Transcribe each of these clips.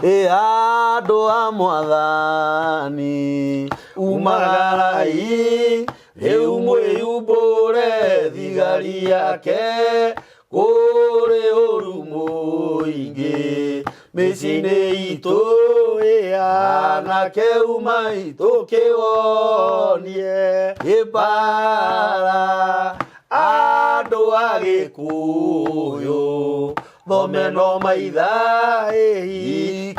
Ĩ andũ a mwathani umagarai rĩu mwĩumbũre thigari yake kũrĩ ũru mũingĩ mĩciĩ-inĩ itũ anake umai tũkĩwonie ĩmbara andũ a Gĩkũyũ thome no maitha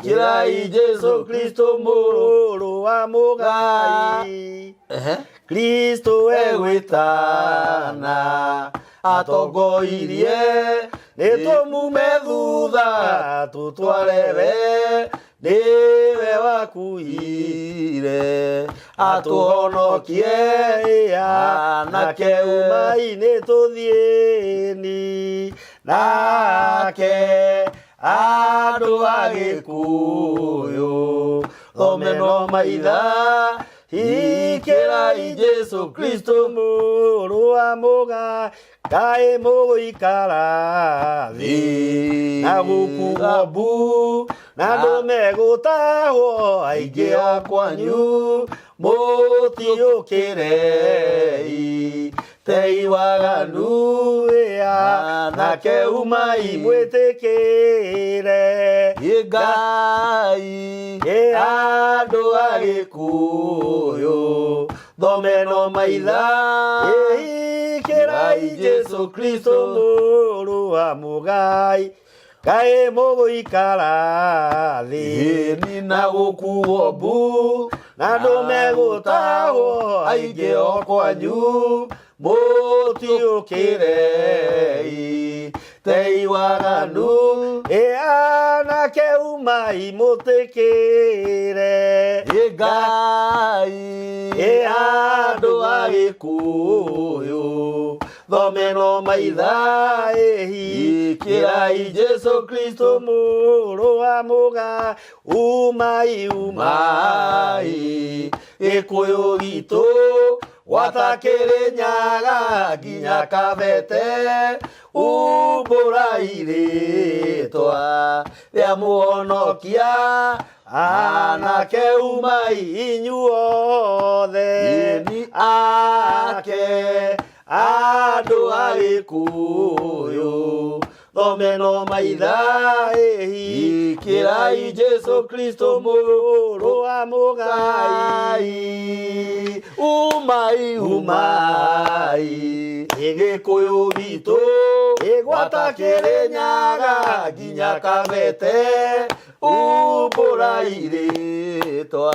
kirai Jesu Kristo mũrũ wa mũgai Kristo egwĩtana atongoirie nĩ tũmume thutha tũtwarere nĩwe wakuire atũhonokie anake umai nĩ tũthiĩni nake andũ a Gĩkũyũ thome no maitha hikĩrai Jesu Kristo mũrũ wa mũgai kaĩ mũgũikara thĩ na gũkuo mbu na andũ megũtahwo aingĩ aingĩ a kwanyu mũtiũkĩrei tei waganu anake umai mwĩtĩkĩre Ngai andũ a Gĩkũyũ thome no maitha ĩkĩrai Jesu Kristo mũrũ wa mũgai kaĩ mũgũikara thĩ ĩni na gũkuo mbu na andũ megũtahwo aingĩ o kwanyu mũtiũkĩrei tei waganu ĩ anake umai mũtĩkĩre Ngai Ĩ andũ a Gĩkũyũ thome no maitha ĩkĩrai Jesu Kristo mũrũ wa mũgai umai umai mai Gĩkũyũ gitũ gwata Kĩrĩnyaga nginya Kabete umbũrai rĩtwa rĩa mũhonokia anake umai inyuothe ĩni ake andũ a Gĩkũyũ thome no maitha ĩkĩrai Jesu Kristo mũrũ wa mũgai Ngai umai umai Gĩkũyũ gitũ gwata Kĩrĩnyaga nginya Kabete umbũrai rĩtwa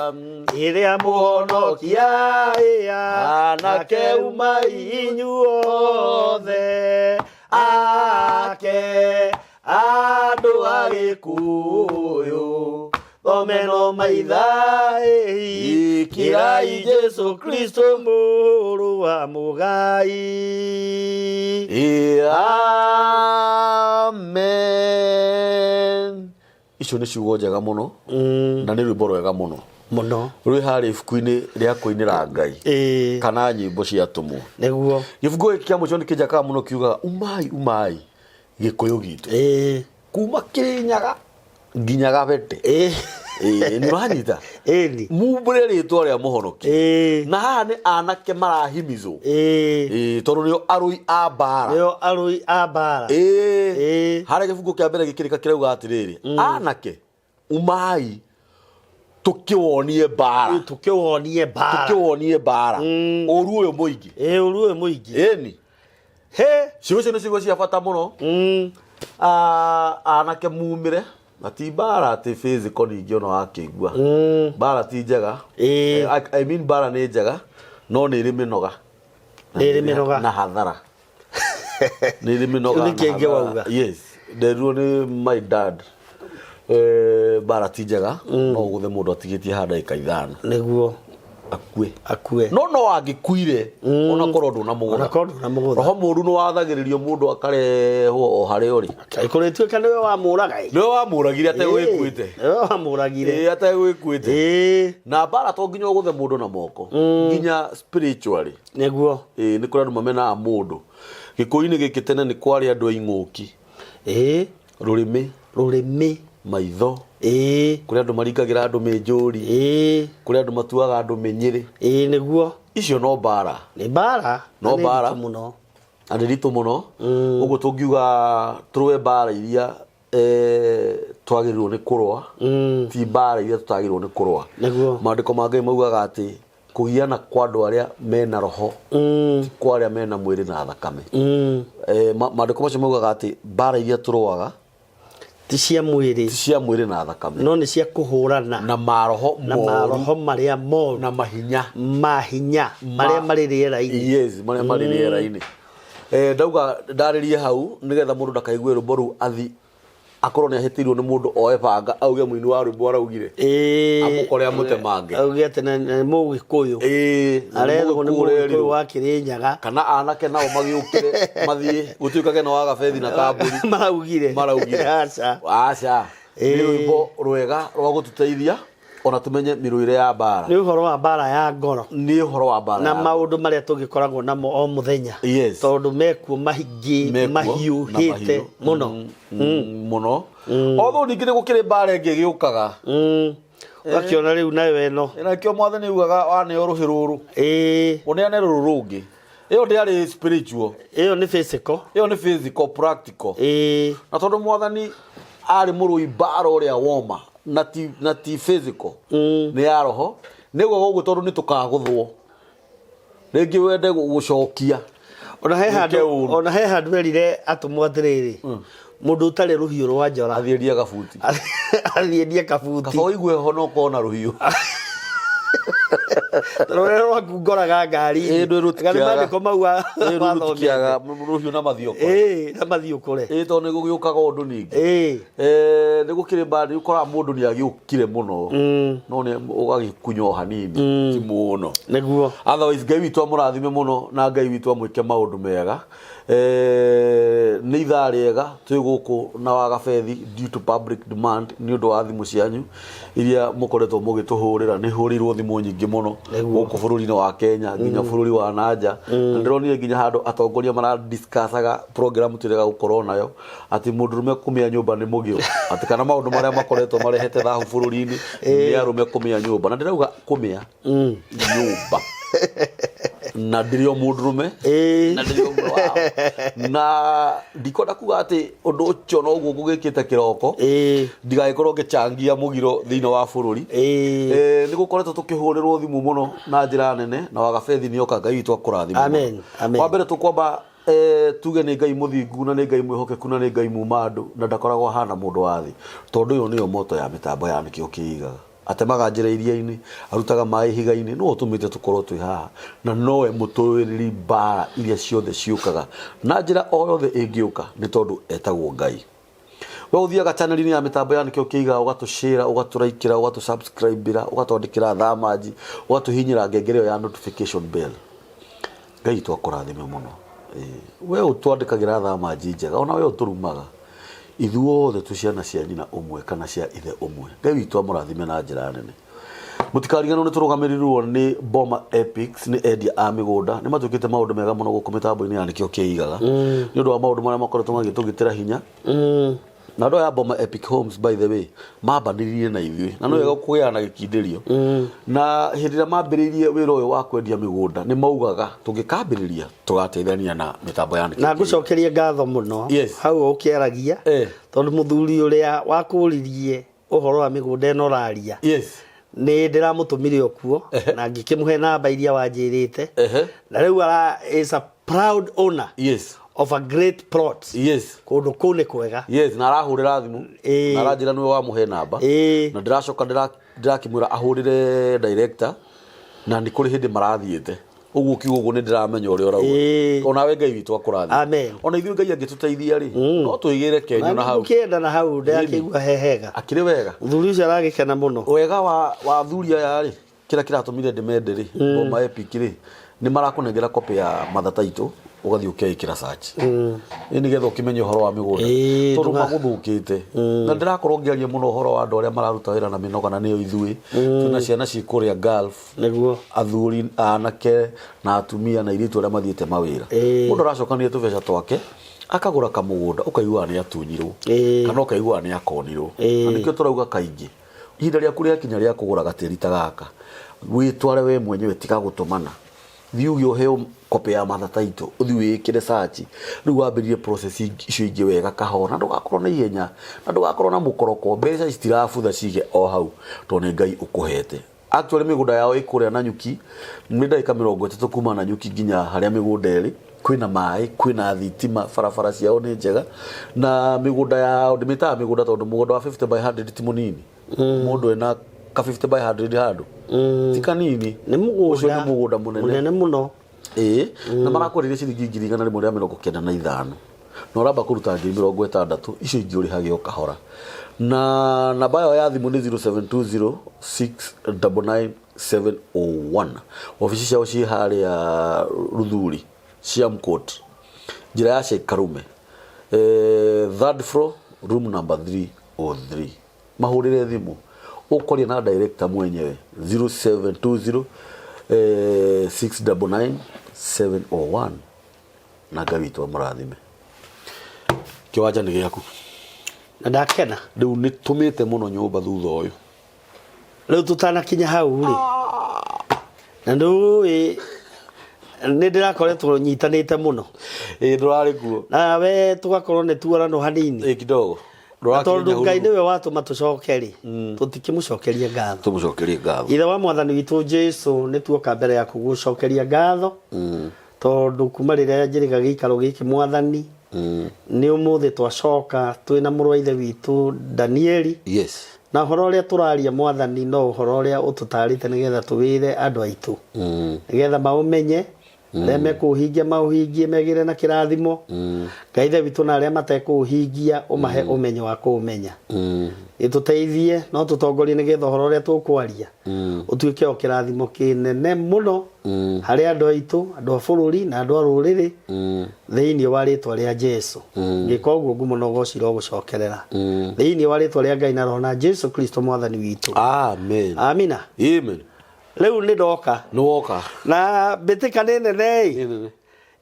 ĩrĩa mũhonokia ĩa anake umai inyuothe ake andũ a Gĩkũyũ thome no maitha ĩkĩrai Jesu Kristo mũrũ wa mũgai Amen. Icio nĩ ciugo njega mũno na nĩ rwĩmbo rwega mũno mũno rwĩ harĩa ibuku-inĩ rĩa kũinĩra Ngai ĩĩ kana nyĩmbo cia atũmwo. Nĩguo. Gĩbungo gĩkĩ kĩa mũico nĩ kĩnjakaga mũno kiugaga umai umai Gĩkũyũ gitũ kuma Kĩrĩnyaga nginya Kabete. Ĩĩ. Ĩĩ, nĩ ũranyita Ĩni. Mumbũre rĩtwa rĩa mũhonokia. Na haha nĩ anake marahimizwo. Ĩĩ, tondũ nĩo arũi a mbara. Nĩo arũi a mbara. Ĩĩ. Ĩĩ. Harĩa gĩbungo kĩa mbere gĩkĩrĩka kĩrauga atĩrĩrĩ, anake umai tũkĩwonie mbara. Tũkĩwonie mbara. Tũkĩwonie mbara. Ũru ũyũ mũingĩ. Ĩĩ, ũru ũyũ mũingĩ. Ĩni. He. Ciugo icio nĩ ciugo cia bata mũno. Anake mumĩre na ti mbara atĩ physical ningĩ ona wakĩigua. Mbara ti njega. Ĩĩ. I mean mbara nĩ njega no nĩ ĩrĩ mĩnoga. Nĩ ĩrĩ mĩnoga. Na hathara. Nĩ ĩrĩ mĩnoga. Kĩu nĩ na kĩngĩ hathara. wauga. Yes. Nderirwo nĩ my dad. Mbara ti njega no ũgũthe mũndũ atigĩtie ha ndagĩka 5. Nĩguo. Akue. Akue. No no angĩkuire onakorwo ndũnamũgũtha. Onakorwo ndũnamũgũtha. Roho mũru nĩ wathagĩrĩrio mũndũ akarehwo o harĩa ũrĩ. Kũrĩtuĩka nĩwe wamũraga ĩ. Nĩwe wamũragire ategwĩkuĩte. Nĩwe wamũragire. Ĩĩ ategwĩkuĩte. Ĩĩ. Na mbara to nginya ũgũthe mũndũ na moko. Nginya spiritually. Nĩguo. Ĩĩ nĩ kũrĩ andũ mamenaga mũndũ. Gĩkũyũ-inĩ gĩkĩ tene nĩ kwarĩ andũ a ing'ũki. Ĩĩ. Rũrĩmĩ. Rũrĩmĩ. Maitho. Ĩĩ. Kũrĩ andũ maringagĩra andũ mĩnjũri. Ĩĩ. Kũrĩ andũ matuaga andũ mĩnyĩrĩ. Ĩĩ nĩguo. Icio no mbara. Nĩ mbara. No Na nĩ mbara. nditũ mũno. Na nĩ ritũ mũno. Ũguo tũngiuga tũrũe mbara iria twagĩrĩirwo nĩ kũrũa, ti mbara iria tũtagĩrĩirwo nĩ kũrũa. Nĩguo. Maandĩko ma Ngai maugaga atĩ kũgiana kwa andũ arĩa mena roho ti kwa arĩa mena mwĩrĩ na thakame. Maandĩko macio maugaga atĩ mbara iria tũrũaga ti cia mwĩrĩ, ti cia mwĩrĩ na thakame, no nĩ cia kũhũrana na maroho na moru, maroho marĩa moru, na mahinya, mahinya marĩa marĩ rĩera-inĩ. Yes, marĩa marĩ rĩera-inĩ. Ndauga ndarĩrie hau nĩgetha mũndũ ndakaigue rwĩmbo rũu athi akorwo nĩ ahĩtĩirwo nĩ mũndũ oe banga auge mũini wa rwĩmbo araugire. Amũkore amũtemange. Auge atĩ nĩ Mũgĩkũyũ. Ĩĩ, Arerwo nĩ Mũgĩkũyũ Mũgĩkũyũ ũrerirwo. wa Kĩrĩnyaga. Kana anake nao magĩũkĩre mathiĩ gũtuĩkage no wagabethi na kambũri. Maraugire. Maraugire. Aca. Aca. Nĩ rwĩmbo rwega rwa gũtũteithia ona tumenye mĩrũĩre ya mbara. Nĩ ũhoro wa mbara ya ngoro. Nĩ ũhoro wa mbara na ya ngoro. Maũndũ marĩa tũgĩkoragwo namo o mũthenya. Yes. Tondũ mekuo maingĩ Mekuo, na mahiũhĩte mahiũ. Mũno. Mũno. Although ningĩ nĩ gũkĩrĩ mbara ĩngĩ ĩgĩũkaga. Ũgakĩona rĩu nayo ĩno. Na kĩo mwathani augaga waneo rũhĩ rũrũ. Ũneane rũrũ rũngĩ. Ĩyo ndĩarĩ spiritual. Ĩyo nĩ physical. Ĩyo nĩ physical practical. Na tondũ mwathani arĩ mũrũi mbara ũrĩa woma na ti physical, nĩ ya roho, nĩguo ũguo tondũ nĩ tũkagũthwo rĩngĩ wende gũcokia Ona he wĩke handũ ũru. Ona he handũ erire atũmwo atĩrĩrĩ, mũndũ ũtarĩ rũhiũ rwa njora athiĩ endia gabuti. Athiĩ endie kabuti. Kaba ũigue heho na ũkorwo na rũhiũ. Rũrĩa rwaku ngoraga ngari. Ĩĩ, ndwĩ rũtikĩaga. Maandĩko mau Ĩĩ, rũu wathomete. rũtikĩaga rũhiũ na mathiĩ ũkore. Ĩĩ, na mathiĩ ũkore. Ĩĩ, tondũ nĩ gũgĩũkaga ũndũ ningĩ. Nĩ gũkĩrĩ mbara nĩ ũkoraga mũndũ nĩ agĩũkire mũno no nĩ ũgagĩkunya o hanini, ti mũno. Nĩguo. Otherwise Ngai witũ amũrathime mũno na Ngai witũ amwĩke maũndũ mega. Nĩ ithaa rĩega twĩ gũkũ na wagabethi due to public demand nĩ ũndũ wa thimũ cianyu iria mũkoretwo mũgĩtũhũrĩra. Nĩ hũrĩirwo thimũ nyingĩ mũno gũkũ bũrũri-inĩ wa Kenya nginya bũrũri wa nanja, na ndĩronire nginya handũ atongoria maradiscussaga program tũrega gũkorwo nayo atĩ mũndũrũme kũmĩa nyũmba nĩ mũgĩro, atĩ kana maũndũ marĩa makoretwo marehete thahu bũrũri-inĩ nĩ arũme kũmĩa nyũmba, na ndĩrauga kũmĩa nyũmba na ndĩrĩ o mũndũrũme na ndĩrĩ ũmwe wao, na ndikwenda kuga atĩ ũndũ ũcio noguo ngũgĩkĩte kĩroko ndigagĩkorwo ngĩchangia mũgiro thĩinĩ wa bũrũri. Nĩ gũkoretwo tũkĩhũrĩrwo thimũ mũno na njĩra nene, na wagabethi nĩoka. Ngai witũ akũrathime mũno. Amen, amen. Wa mbere tũkwamba tuge nĩ Ngai mũthingu na nĩ Ngai mwĩhokeku na nĩ Ngai muma andũ na ndakoragwo ahana mũndũ wa thĩ, tondũ ĩyo nĩyo moto ya mĩtambo ya nĩkĩo kĩigaga atemaga njĩra iria-inĩ, arutaga maĩ ihiga-inĩ, nĩwe ũtũmĩte tũkorwo twĩ haha, na nowe mũtũrĩrĩri mbara iria ciothe ciũkaga na njĩra o yothe ĩngĩũka, nĩ tondũ etagwo Ngai. We ũthiaga channel-inĩ ya mĩtambo ya nĩkĩo kĩigaga, ũgatũshare, ũgatũraikĩra, ũgatũsubscribĩra, ũgatwandĩkĩra thamanji, ũgatũhinyĩra ngengere ĩyo ya notification bell. Ngai witũ akũrathime mũno. Ĩĩ. We ũtwandĩkagĩra thamanji njega, ona we ũtũrumaga, ithuothe twĩ ciana cia nyina ũmwe kana cia ithe ũmwe. Ngai witũ amũrathime na njĩra nene. Mũtikariganĩrwo nĩ tũrũgamĩrĩirwo nĩ Boma Epics, nĩ endia a mĩgũnda. Nĩ matuĩkĩte maũndũ mega mũno gũkũ mĩtambo-inĩ ya nĩkĩo kĩigaga, nĩ ũndũ wa maũndũ marĩa makoretwo magĩtũgitĩra hinya. Na andũ aya a Boma Epic Homes, by the way, mambanĩrĩrie na ithuĩ na no wega kũgĩa na gĩkindĩrio, na hĩndĩ ĩrĩa mambĩrĩirie wĩra ũyũ wa kwendia mĩgũnda nĩ maugaga tũngĩkambĩrĩria tũgateithania na mĩtambo ya nĩkĩo Na kĩigaga. Ngũcokerie ngatho mũno hau ũkĩaragia, tondũ mũthuri ũrĩa wakũririe ũhoro wa mĩgũnda ĩno ũraria, nĩ ndĩramũtũmire o kuo na ngĩkĩmũhe namba iria wanjĩrĩte, na rĩu ara is a proud owner of a great plot. Kũndũ kũu nĩ kwega. Yes, na arahũrĩra thimũ na aranjĩra nĩwe wamũhe namba, na ndĩracoka ndĩrakĩmwĩra ahũrĩre director, na nĩ kũrĩ hĩndĩ marathiĩte ũguo kiugo ũguo nĩ ndĩramenya ũrĩa ũrauga. Onawe Ngai witũ akũrathime. Amen. Ona ithuĩ Ngai angĩtũteithia rĩ, no twĩgĩre kenyu na hau. Ũkĩenda na hau ndakĩigua he hega. Akĩrĩ wega. Mũthuri ũcio aragĩkena mũno. Wega wa athuri aya rĩ, kĩrĩa kĩratũmire ndĩmende rĩ, Boma Epic rĩ, nĩ marakũnengera copy ya mother title. Ũgathiĩ ũkeĩkĩra search ĩ nĩgetha ũkĩmenye ũhoro wa mĩgũnda, Ĩĩ, tondũ magũthũkĩte. Na ndĩrakorwo ngĩaria mũno ũhoro wa andũ arĩa mararuta wĩra na mĩnoga, na nĩyo ithuĩ twĩna ciana ciĩ kũrĩa Gulf, athuri, anake na atumia na airĩtu arĩa mathiĩte mawĩra. Mũndũ aracokania tũbeca twake akagũra kamũgũnda, ũkaiguaga nĩ atunyirwo kana ũkaiguaga nĩ akonirwo. Na nĩkĩo tũrauga kaingĩ, ihinda rĩaku rĩakinya rĩa kũgũra gatĩri ta gaka, wĩtware we mwenyewe, tiga gũtũmana. Thiĩ uge ũheo copy ya mother title, ũthiĩ wĩĩkĩre search, rĩu wambĩrĩrie process icio ingĩ wega kahora, na ndũgakorwo na ihenya na ndũgakorwo na mũkoroko. Mbeca citirabutha, cige o hau tondũ nĩ Ngai ũkũhete. Actually mĩgũnda yao ĩ kũrĩa Nanyuki, nĩ ndagĩka 30 kuma Nanyuki nginya harĩa mĩgũnda ĩrĩ. Kwĩna maĩ, kwĩna thitima, barabara ciao nĩ njega. Na mĩgũnda yao, ndĩmĩtaga mĩgũnda tondũ mũgũnda wa 50 by 100 ti mũnini. Mũndũ ena ka 50 by 100 handũ ti kanini. Nĩ mũgũnda. Ũcio nĩ mũgũnda mũnene. Mũnene mũno. Ĩĩ, na marakwenderia ciringi 195,000, na ũramba kũruta 60,000, icio ingĩ ũrĩhage o kahora. Na namba yao ya thimũ nĩ 0720 699 701. Obici ciao ciĩ harĩa Ruthuri, Siam Court, njĩra ya Sheikh Karume, third floor, room number 303. Mahũrĩre thimũ ũkwaria na director mwenyewe, 0720 699 701. Na Ngai witũ amũrathime. Kĩwanja nĩ gĩaku. Na ndakena. Rĩu nĩ tũmĩte mũno nyũmba thutha ũyũ. Rĩu tũtanakinya hau rĩ, na nĩũĩ nĩ ndĩrakoretwo nyitanĩte mũno. Ĩĩ, ndũrarĩ kuo. Nawe tũgakorwo nĩ tuoranwo hanini. Ĩĩ, kidogo. Na tondũ Ngai nĩwe watũma tũcoke rĩ, tũtikĩmũcokerie ngatho? Tũmũcokerie ngatho. Ithe wa Mwathani witũ Jesu, nĩ tuoka mbere yaku gũcokeria ngatho, tondũ kuma rĩrĩa njĩrĩga gĩikaro gĩkĩ, Mwathani, nĩ ũmũthĩ twacoka twĩna mũrũ wa ithe witũ Danieli. Na ũhoro ũrĩa tũraria, Mwathani, no ũhoro ũrĩa ũtũtarĩte nĩgetha tũwĩre andũ aitũ, nĩgetha maũmenye, arĩa mekũũhingia maũhingie megĩre na kĩrathimo, Ngai ithe witũ, na arĩa matekũũhingia ũmahe ũmenyo wa kũũmenya. Ĩtũteithie no tũtongorie nĩgetha ũhoro ũrĩa tũkwaria ũtuĩke o kĩrathimo kĩnene mũno harĩ andũ aitũ, andũ a bũrũri na andũ a rũrĩrĩ, thĩinĩ wa rĩtwa rĩa Jesu. Ngĩka ũguo, ngumo na ũgoci gũcokerera thĩinĩ wa rĩtwa rĩa Ngai na Roho na Jesu Kristo Mwathani witũ. Amen. Amina. Amen. Rĩu nĩ ndoka. Nĩ woka. Na mbĩtĩka nĩ nene ĩ. Nĩ nene.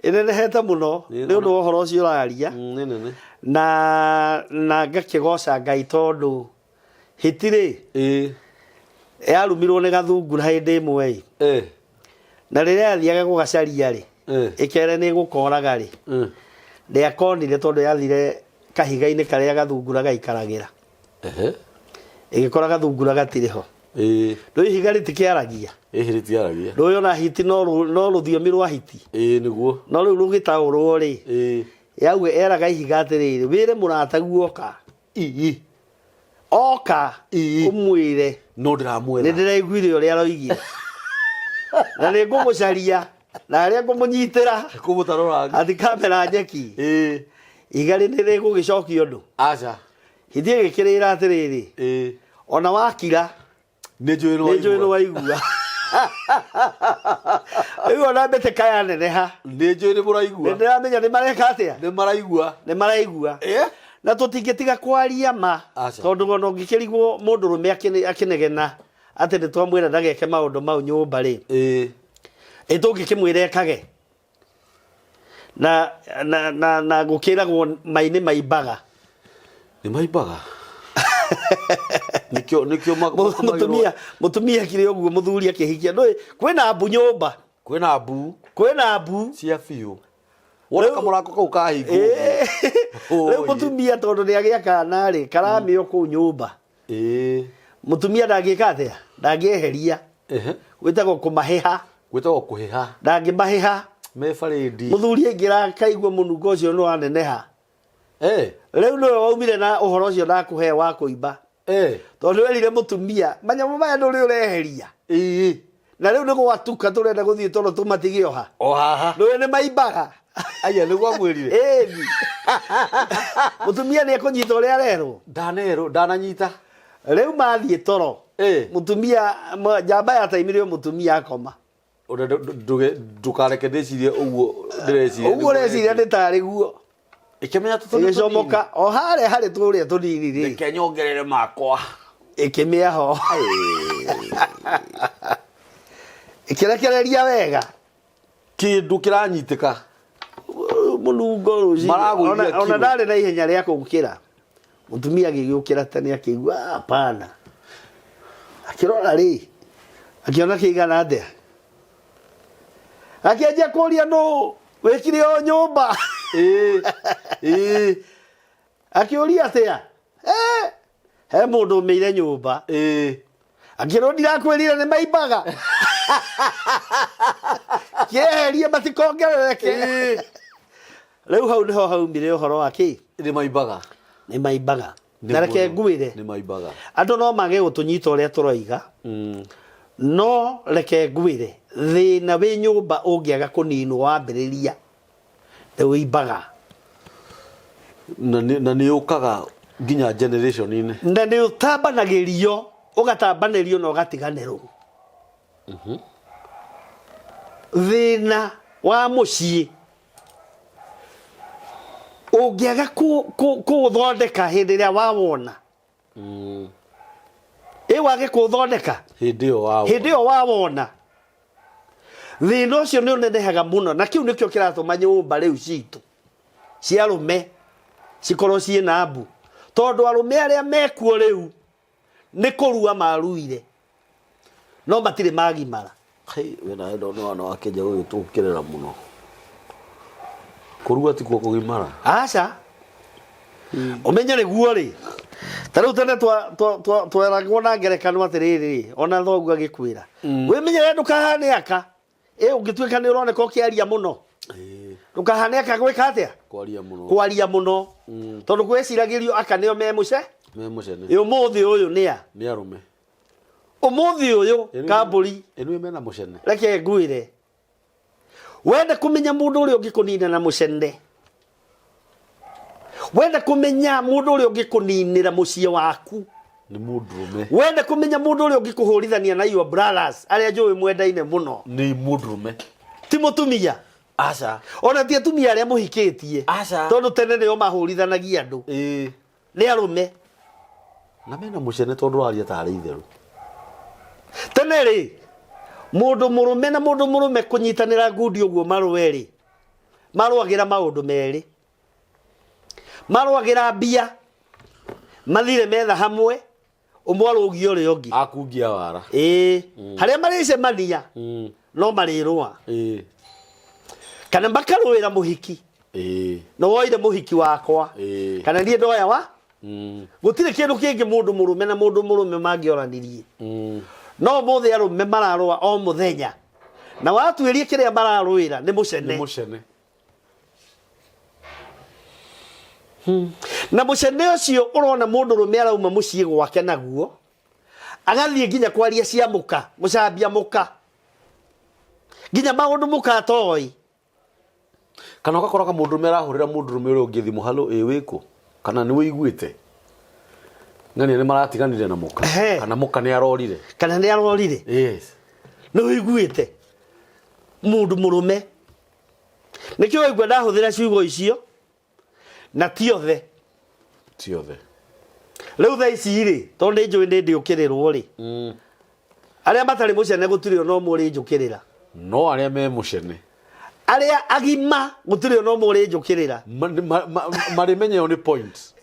Ĩnenehete mũno Nĩ nĩ ũndũ wa ũhoro ũcio ũraria. Nĩ nene. Na ngakĩgoca Ngai tondũ hitirĩ yarumirwo nĩ gathungura hĩndĩ ĩmwe ĩ. Na rĩrĩa yathiaga gũgacaria rĩ, ĩkere nĩ ĩgũkoraga rĩ, ndĩakonire tondũ yathire kahiga-inĩ karĩa gathungura gaikaragĩra. Ĩgĩkora gathungura gatirĩ ho. Rĩu ihiga rĩtikĩaragia. Ĩhĩ, rĩtiaragia. Rũĩ ona hiti no no rũthiomi rwa hiti. Ĩĩ, nĩguo. No rĩu rũgĩtaũrwo rĩ, yauga eraga ihiga atĩrĩrĩ, wĩre mũrataguo oka. Oka ũmwĩre No ndĩramwetha. Nĩ ndĩraiguire ũrĩa aroigire na nĩ ngũmũcaria na harĩa ngũmũnyitĩra. Kũmũtarũranga. Ati kamera nyeki. Ihiga rĩ nĩ rĩgũgĩcokia ũndũ? Aca. Hiti ĩgĩkĩrĩra atĩrĩrĩ, ona wakira, Nĩ njũĩ nĩ njũĩ nĩ waigua. Rĩu ona mbĩtĩka yaneneha, Nĩ njũĩ nĩ nĩ mũraigua. Ndĩramenya nĩ mareka atĩa. Nĩ maraigua. Nĩ maraigua. Na tũtingĩtiga kwaria ma. Aca. Tondũ ona ũngĩkĩrigwo mũndũrũme akĩnegena atĩ nĩ twamwĩra ndageke maũndũ mau nyũmba rĩ, ĩ tũngĩkĩmwĩra ekage na gũkĩragwo mai nĩ maimbaga. Nĩ maimbaga, nĩkĩo Mũtumia akĩrĩ ũguo, mũthuri akĩhikia, ndũĩ kwĩna mbu nyũmba. Kwĩna mbu. Kwĩna mbu. Cia biũ, wona kamũrango kau kahingwo. Rĩu mũtumia tondũ nĩ agĩa kana rĩ, karamĩo kũu nyũmba, mũtumia ndangĩka atĩa? Ndangĩeheria. Gwĩtagwo kũmahĩha. Gwĩtagwo kũhĩha. Ndangĩmahĩha. Me barĩndi. Mũthuri aingĩra akaigua mũnungo ũcio nĩ waneneha. Rĩu nĩwe waumire na ũhoro ũcio ndakũhe wa kũimba, tondũ werire mũtumia manyamũ maya ndũrĩ ũreheria, na rĩu nĩ gwatuka, tũrenda gũthiĩ toro, tũmatige oha. O haha. Ndũĩ nĩ maimbaga. Aya, nĩguo amwĩrire. Ĩni mũtumia nĩ ekũnyita ũrĩa arerwo. Ndanerwo ndananyita. Rĩu mathiĩ toro, mũtumia njamba yataimire o mũtumia akoma. Ũrĩa ndũkareke ndĩcirie ũguo ndĩreciria. Ũguo ũreciria nĩ tarĩ guo. Ĩkĩmenya tũtũ nĩ tũnini. Ĩgĩcomoka o harĩa harĩ tũrĩa tũnini rĩ. Reke nyongerere makwa. Ĩkĩmĩa ho. Ĩkĩrekereria wega. Kĩndũ kĩranyitĩka. Mũnungo rũcinĩ. Maragũithia Ona kiro. ndarĩ na ihenya rĩa gũkĩra. Mũtumia agĩgĩũkĩra tene akĩigua "Ah, hapana. Akĩrora rĩ, akĩona kĩigana atĩa. Akĩanjia kũria nũ wĩkire o nyũmba. Ĩĩ. Ĩĩ. Akĩũria atĩa? Eh, he mũndũ ũmĩire nyũmba. Ĩĩ. Akĩrwo ndirakwĩrire nĩ maimbaga. Kĩeherie matikongerereke. Ĩĩ. Rĩu hau nĩho haumire ũhoro wa kĩ? Nĩ maimbaga. Nĩ maimbaga. Na reke ngwĩre. Nĩ maimbaga. Andũ no mage gũtũnyita ũrĩa tũroiga. No reke ngwĩre thĩna wĩ nyũmba ũngĩaga kũninwo wambĩrĩria nĩ wĩimbaga. Na nĩ ũkaga nginya generation-inĩ. Na nĩ ũtambanagĩrio, ũgatambanĩrio na ũgatiganĩrwo. Thĩna wa mũciĩ ũngĩaga kũũthondeka hĩndĩ ĩrĩa wawona, ĩ wage kũũthondeka hĩndĩ ĩyo wawona, hĩndĩ ĩyo wawona, thĩna ũcio nĩ ũnenehaga mũno, na kĩu nĩkĩo kĩratũma nyũmba rĩu citũ cia arũme cikorwo ciĩ na mbu, tondũ arũme arĩa mekuo rĩu nĩ kũrua maruire no matirĩ magimara. Hei, we nawe ndona wana wa Kenya ũgĩtũkĩrĩra mũno. Kũrua tikuo kũgimara. Aca. Ũmenye nĩguo rĩ, ta rĩu tene tweragwo na ngerekano atĩrĩrĩ, ona thoguo agĩkwĩra wĩmenyerere ndũkahane aka. Ĩ ũngĩtuĩka nĩ ũroneka ũkĩaria mũno, ndũkahane aka gwĩka atĩa? Kwaria mũno. Kwaria mũno. Tondũ gwĩciragĩrio aka nĩo me mũce. Me mũcene. Ĩ ũmũthĩ ũyũ nĩ a? Nĩ arũme. Ũmũthĩ ũyũ kambũri. Ĩnue mena mũcene. Reke ngwĩre. Wenda kũmenya mũndũ ũrĩa ũngĩkũnina na mũcene. Wenda kũmenya mũndũ ũrĩa ũngĩkũninĩra mũciĩ waku. Nĩ mũndũrũme. Wenda kũmenya mũndũ ũrĩa ũngĩkũhũrithania na your brothers arĩa njũĩ mwendaine mũno. Nĩ mũndũrũme. Ti mũtumia. Aca. Ona ti atumia arĩa mũhikĩtie. Aca. Tondũ tene nĩo mahũrithanagia andũ. Ĩĩ. Nĩ arũme. Na mena mũcene tondũ waria tarĩ itherũ. Tene rĩ, mũndũ mũrũme na mũndũ mũrũme kũnyitanĩra ngundi ũguo marũe rĩ, marũagĩra maũndũ merĩ. Marũagĩra mbia, mathire metha hamwe, ũmwe arũgie ũrĩa ũngĩ. Akungia wara. Ĩĩ. Harĩa marĩcemania, no marĩrũa. Ĩĩ. Kana makarũĩra mũhiki. Ĩĩ. Nĩ woire mũhiki wakwa. Ĩĩ. Kana niĩ ndoya wa? Gũtirĩ kĩndũ kĩngĩ mũndũ mũrũme na mũndũ mũrũme mangĩoranirie. No ũmũthĩ arũme mararũa o mũthenya. Na watuĩria kĩrĩa mararũĩra nĩ mũcene. Nĩ mũcene. Na mũcene ũcio ũrona mũndũ rũme arauma mũciĩ gwake naguo, agathiĩ nginya kwaria cia mũka, gũcambia mũka. Nginya maũndũ mũka atoĩ. Kana ũgakora mũndũ ũrũme arahũrĩra mũndũ ũrũme ũrĩa ũngĩ thimũ, halo, ĩ wĩkũ? Kana nĩ wĩiguĩte? Ng'ania nĩ maratiganire na mũka. Kana mũka nĩ arorire. Kana nĩ arorire. Yes. Nĩ wĩiguĩte? Mũndũ mũrũme. Nĩkĩo waigua ndahũthĩra ciugo icio na ti othe. Ti othe. Rĩu thaa ici rĩ, tondũ nĩ njũĩ nĩ ndĩũkĩrĩrwo rĩ, arĩa matarĩ mũcene gũtirĩ ona ũmwe ũrĩnjũkĩrĩra. No arĩa me mũcene. Arĩa agima gũtirĩ ona ũmwe ũrĩnjũkĩrĩra. Marĩmenya ĩyo nĩ point.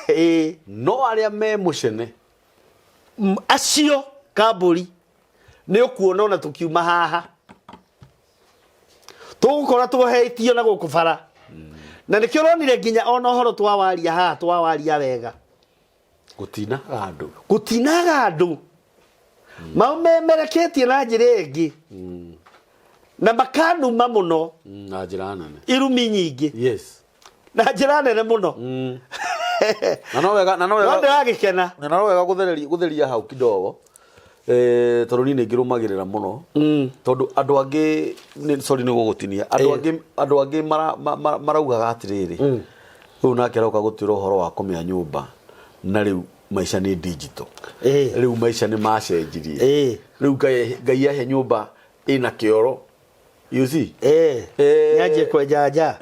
Ĩĩ. No arĩa me mũcene. Acio kambũri nĩ ũkuona ona tũkiuma haha. Tũgũkora tuohetio na gũkũ bara. Na nĩkĩo ũronire nginya ona ũhoro twawaria haha twawaria wega. Gũtinaga andũ. Gũtinaga andũ. Maũmemereketie na njĩra ĩngĩ. Na makanuma mũno. Na njĩra nene. Irumi nyingĩ. Yes. Na njĩra nene mũno. Na no wega, na no wega. No ndĩragĩkena. Na no wega gũtheria hau kidogo. Tondũ niĩ nĩ ngĩrũmagĩrĩra mũno. Tondũ andũ angĩ, sorry nĩ gũgũtinia. Andũ angĩ, andũ angĩ maraugaga atĩrĩrĩ. Ũyũ nake aroka gũtwĩra ũhoro wa kũmĩa nyũmba. Na rĩu maica nĩ digital. Rĩu maica nĩ macenjirie. Rĩu Ngai ahe nyũmba Ĩna kĩoro, you see. Nyanjie kwenja nja.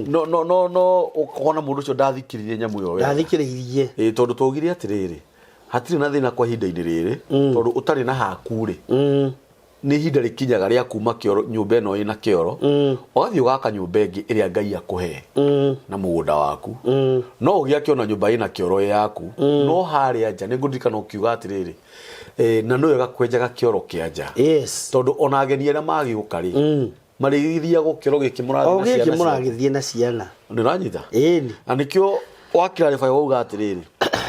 No no no no ũkona mũndũ ũcio ndathikĩrĩirie nyamũ ĩyo wega. Ndathikĩrĩirie. Ĩĩ, tondũ twaugire atĩrĩrĩ, hatirĩ na thĩna kwa ihinda-inĩ rĩrĩ, tondũ ũtarĩ na haku rĩ, nĩ ihinda rĩkinyaga rĩa kuma kĩoro, nyũmba ĩno ĩna kĩoro, ũgathiĩ ũgaka nyũmba ĩngĩ ĩrĩa Ngai akũhe na mũgũnda waku. No ũgĩake ona nyũmba ĩna kĩoro ĩ yaku, no harĩa nja nĩ ngũririkana ũkiuga atĩrĩrĩ, na nĩ wega kwenjaga kĩoro kĩa nja, tondũ ona ageni arĩa magĩũka rĩ, marĩgĩthiaga o kĩoro gĩkĩ mũrathiĩ O na ciana gĩkĩ ciaku. Mũragĩthiĩ na ciana. Nĩ ũranyita? Ĩni. Na nĩkĩo wakĩrarĩba wauga atĩrĩrĩ,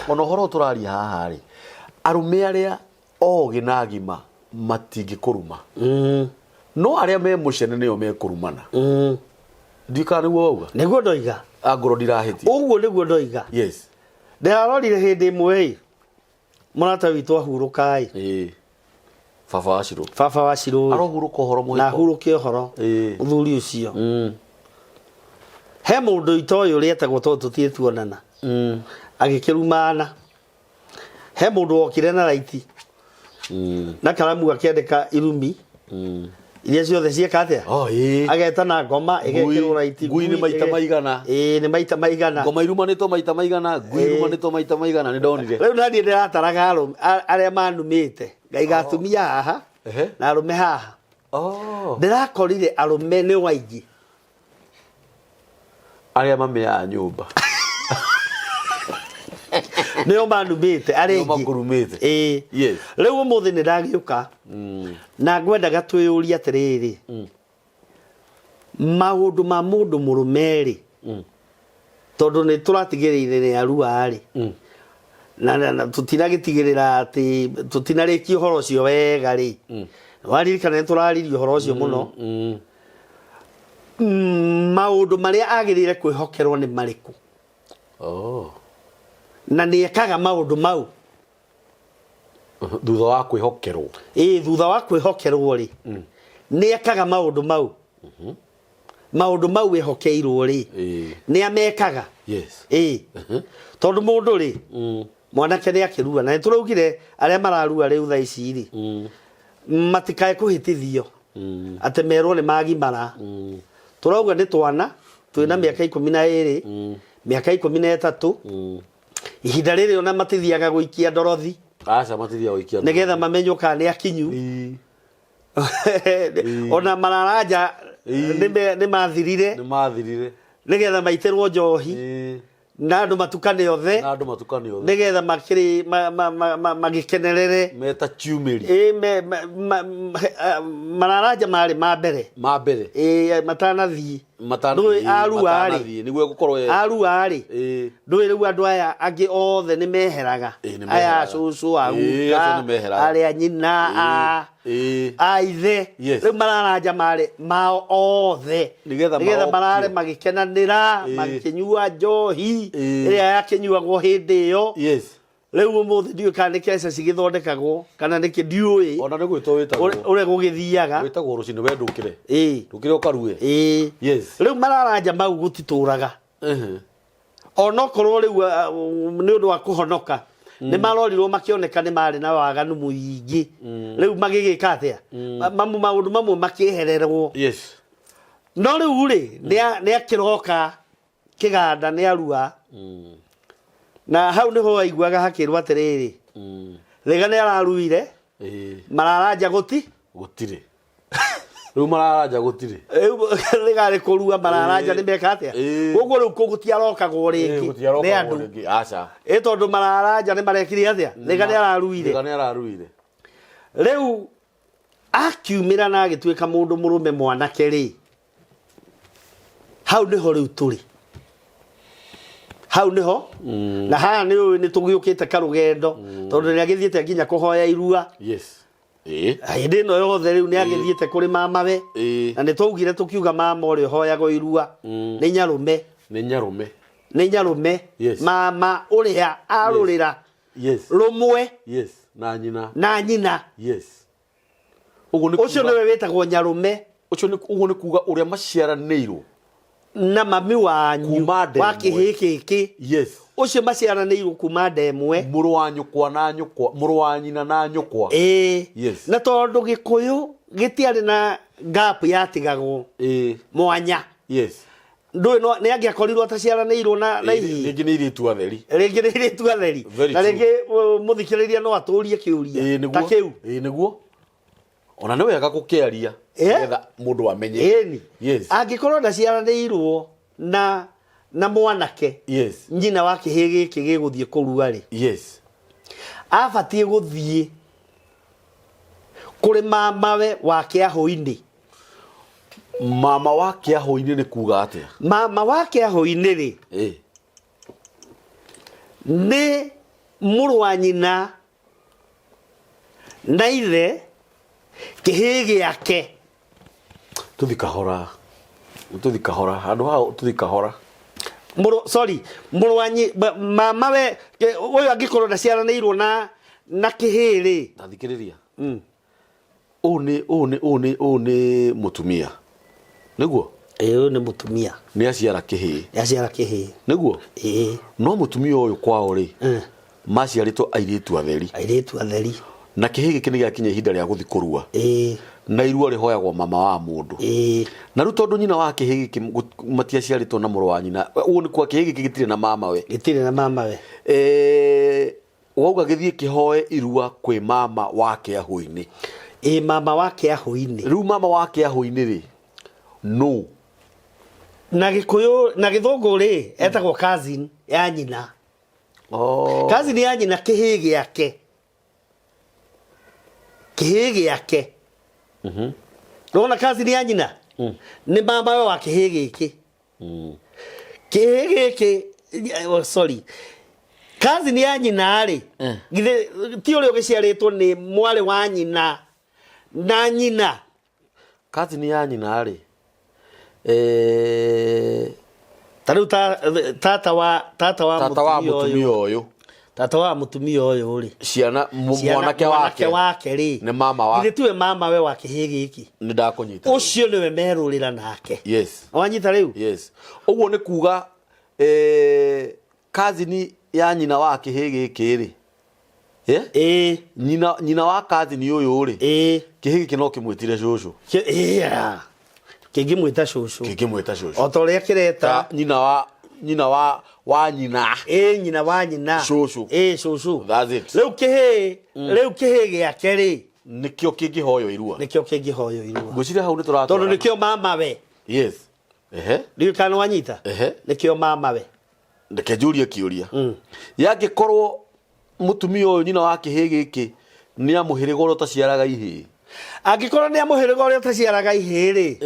ona ũhoro ũyũ tũraria haha rĩ, arũme arĩa ogĩ na agima matingĩkũruma, no arĩa me mũcene nĩo mekũrumana. Ndiũĩ kana nĩguo wauga. Nĩguo ndoiga. Angorwo ndirahĩtia. Ũguo nĩguo ndoiga. Ndĩrarorire hĩndĩ ĩmwe ĩ, mũrata witũ ahurũka ĩ. Ĩĩ, baba wa Shirũ. Baba wa Shirũ ĩ. Arohurũka ũhoro Na mũhĩko. Ahurũke ũhoro. Mũthuri ũcio, he mũndũ itoĩ ũrĩa etagwo, tondũ tũtirĩ tuonana, agĩkĩrumana. He mũndũ wokire na raiti na karamu, akĩandĩka irumi iria ciothe cieka atĩa. Oh, ĩĩ. Agetana ngoma ĩgekĩrwo raiti. Ngui nĩ maita maigana. Ĩĩ, nĩ maita maigana. Ngoma irumanĩtwo maita maigana, ngui irumanĩtwo maita maigana, nĩ ndonire. Rĩu naniĩ ndĩrataraga arũme arĩa manumĩte, ngaiga atumia haha na arũme haha. Ndĩrakorire arũme nĩ waingĩ. Arĩa mamĩaga nyũmba. Nĩo manumĩte arĩa Nĩo aingĩ. Makũrumĩte. Ĩĩ. Rĩu ũmũthĩ nĩ ndagĩũka na ngwendaga twĩyũrie atĩrĩrĩ, maũndũ ma mũndũ mũrũme rĩ, tondũ nĩ tũratigĩrĩire nĩ arua rĩ, na tũtinagĩtigĩrĩra atĩ tũtinarĩkia ũhoro ũcio wega rĩ, waririkana nĩ tũraririe ũhoro ũcio mũno. Maũndũ marĩa agĩrĩire kwĩhokerwo nĩ marĩkũ? Na nĩ ekaga maũndũ mau? Thutha wa kwĩhokerwo. Ĩĩ, thutha wa kwĩhokerwo rĩ, nĩ ekaga maũndũ mau, maũndũ mau wĩhokeirwo rĩ, nĩ amekaga? Ĩĩ, tondũ mũndũ rĩ, mwanake nĩ akĩrua, na nĩ tũraugire arĩa mararua rĩu thaa ici rĩ, matikae kũhĩtithio atĩ merwo nĩ magimara. Tũrauga nĩ twana twĩna mĩaka 12, mĩaka 13. Ihinda rĩrĩ ona matithiaga gũikia ndorothi. Aca, matithiaga gũikia. Nĩgetha mamenywo kana nĩ akinyu. Ona mararanja nĩ mathirire. Nĩ mathirire. Nĩgetha maitĩrwo njohi na andũ matukane othe. Na andũ matukane othe. Nĩgetha makĩrĩ magĩkenerere. Meta ciumĩri. Ĩ, mararanja marĩ ma mbere. Ma mbere. Ĩ, matanathiĩ. Ndũĩ arua rĩ. Matanathiĩ nĩguo gũkorwo Arua rĩ, ndũĩ rĩu andũ aya angĩ othe nĩ meheraga. Ĩ, nĩ aya meheraga. cũcũ, Ĩ, acio aguka, nĩ meheraga. arĩa nyina, a ithe. Rĩu mararanja marĩ mao othe. Nĩgetha nĩgetha marokio. Marare magĩkenanĩra, magĩkĩnyua njohi ĩrĩa yakĩnyuagwo hĩndĩ ĩyo. Rĩu ũmũthĩ ndiũĩ kana nĩ keca cigĩthondekagwo kana nĩkĩ, ndiũĩ. Ona nĩ gwĩtwo wĩtagwo. Ũrĩa gũgĩthiaga. Wĩtagwo rũcinĩ, we ndũkĩre. Ndũkĩre ũkarue. Rĩu mararanja mau gũtitũraga, onokorwo rĩu nĩ ũndũ wa kũhonoka nĩ marorirwo makĩoneka nĩ marĩ na waganu mũingĩ. Rĩu magĩgĩka atĩa? Maũndũ mamwe makĩehererwo. No rĩu rĩ, nĩ akĩroka kĩganda, nĩ arua, na hau nĩho waiguaga hakĩrwo atĩrĩrĩ, Rĩga nĩ araruire, mararanja gũti. Gũtirĩ rĩu, mararanja gũtirĩ. Rĩu Rĩga nĩ kũrua, mararanja nĩ meka atĩa? Koguo rĩu kũ gũtiarokagwo rĩngĩ nĩ Gũtiarokagwo andũ. Rĩngĩ aca. Ĩ, tondũ mararanja nĩ marekire atĩa? Rĩga nĩ araruire. Rĩga nĩ araruire. Rĩu akiumĩra na agĩtuĩka mũndũ mũrũme mwanake rĩ, hau nĩho rĩu tũrĩ, hau nĩho. Na haha nĩ ũĩ nĩ tũgĩũkĩte karũgendo, tondũ nĩ agĩthiĩte nginya kũhoya irua. Hĩndĩ ĩno yothe rĩu nĩ agĩthiĩte kũrĩ mamawe. Na nĩ twaugire, tũkiuga mama ũrĩa ũhoyagwo irua nĩ nyarũme. Nĩ nyarũme. Nĩ nyarũme. Mama ũrĩa arũrĩra rũmwe Na nyina. Na nyina. Ũguo nĩ ũcio kuga nĩwe wĩtagwo nyarũme. Ũcio nĩ ũguo nĩ kuga ũrĩa maciaranĩirwo na mami wanyu kuma nda wa ĩmwe. Kĩhĩ gĩkĩ, ũcio maciaranĩirwo kuma nda ĩmwe. Mũrũ wa nyũkwa na nyũkwa, mũrũ wa nyina na nyũkwa. Na tondũ Gĩkũyũ Gĩtiarĩ na gap yatigagwo mwanya. Ndũĩ no nĩ angĩakorirwo ataciaranĩirwo na ihĩĩ. Rĩngĩ nĩ irĩtu atheri. Rĩngĩ nĩ irĩtu atheri. Very Na true. rĩngĩ mũthikĩrĩria no atũrie kĩũria ta kĩu. Ĩĩ nĩguo, ona nĩ wega gũkĩaria nĩgetha mũndũ amenye. Ĩni. Yes. Angĩkorwo ndaciaranĩirwo na mwanake, nyina wa kĩhĩĩ gĩkĩ gĩgũthiĩ kũrua rĩ, abatiĩ gũthiĩ kũrĩ mamawe wa kĩahũ-inĩ. Mama wa kĩahũ-inĩ nĩ kuga atĩa? Mama wa kĩahũ-inĩ rĩ, nĩ mũrũ wa nyina na ithe kĩhĩĩ gĩake. Tũthi kahora, tũthi kahora, handũ hau tũthi kahora. Mũrũ, sorry, mũrũ wa mama we ũyũ angĩkorwo ndaciaranĩirwo na kĩhĩĩ rĩ. Tathikĩrĩria. Ũyũ nĩ mũtumia nĩguo? Ĩĩ, ũyũ nĩ mũtumia. Nĩ aciara kĩhĩĩ. Nĩ aciara kĩhĩĩ. Nĩguo? Ĩĩ. No mũtumia ũyũ kwao rĩ, maciarĩtwo airĩtu atheri. Airĩtu atheri. Na kĩhĩĩ gĩkĩ nĩ gĩakinya ihinda rĩa gũthiĩ kũrua. Na irua rĩhoyagwo mama wa mũndũ. Na rĩu tondũ nyina wa kĩhĩĩ gĩkĩ matiaciarĩtwo na mũrũ wa nyina, ũguo nĩ kuga kĩhĩĩ gĩkĩ gĩtirĩ na mama we. Gĩtirĩ na mama we. Wauga gĩthiĩ kĩhoe irua kwĩ mama wa kĩahũ-inĩ. Ĩĩ, mama wa kĩahũ-inĩ. Rĩu mama wa kĩahũ-inĩ rĩ, no Na Gĩkũyũ na Gĩthũngũ rĩ, etagwo cousin ya nyina. Cousin ya nyina, kĩhĩĩ gĩake, kĩhĩĩ gĩake. Nĩwona cousin ya nyina nĩ mama we wa kĩhĩĩ gĩkĩ, kĩhĩĩ gĩkĩ, oh, sorry, cousin ya nyina rĩ, githĩ ti ũrĩa ũgĩciarĩtwo nĩ mwarĩ wa nyina na nyina? Cousin ya nyina rĩ, Ta rĩu tata wa tata wa mũtumia ũyũ. Mũtumia ũyũ. Tata wa mũtumia ũyũ rĩ, ciana mwanake mwanake wake wake rĩ, nĩ mama wa githĩ tiwe mama we wa kĩhĩĩ gĩkĩ? Nĩ ndakũnyita. Ũcio nĩwe merũrĩra nake. Wanyita rĩu? Yes, ũguo nĩ kuga cousin ya nyina wa kĩhĩĩ gĩkĩ rĩ, yeah? Ĩĩ. Nyina wa cousin ũyũ rĩ, kĩhĩĩ gĩkĩ no kĩmwĩtire cũcũ. Yeah. Kĩngĩmwĩta cũcũ. Kĩngĩmwĩta cũcũ. O ta ũrĩa kĩreta Ta nyina wa nyina. Ĩĩ, nyina wa nyina. Cũcũ. Ĩĩ, cũcũ. That's it. Rĩu kĩhĩĩ gĩake rĩ, Nĩkĩo kĩngĩhoywo irua. Nĩkĩo kĩngĩhoywo irua. Ngwĩciria hau nĩ tũratwarana. Tondũ nĩkĩo mama we. Yes, ehe. Ndiũĩ kana wanyita. Ehe. Nĩkĩo mama we. Reke njũrie kĩũria. Yangĩkorwo mũtumia ũyũ nyina wa kĩhĩĩ gĩkĩ nĩ a mũhĩrĩga ũrĩa ũtaciaraga ihĩĩ? Angĩkorwo nĩ a mũhĩrĩga ũrĩa ũtaciaraga ihĩĩ rĩ,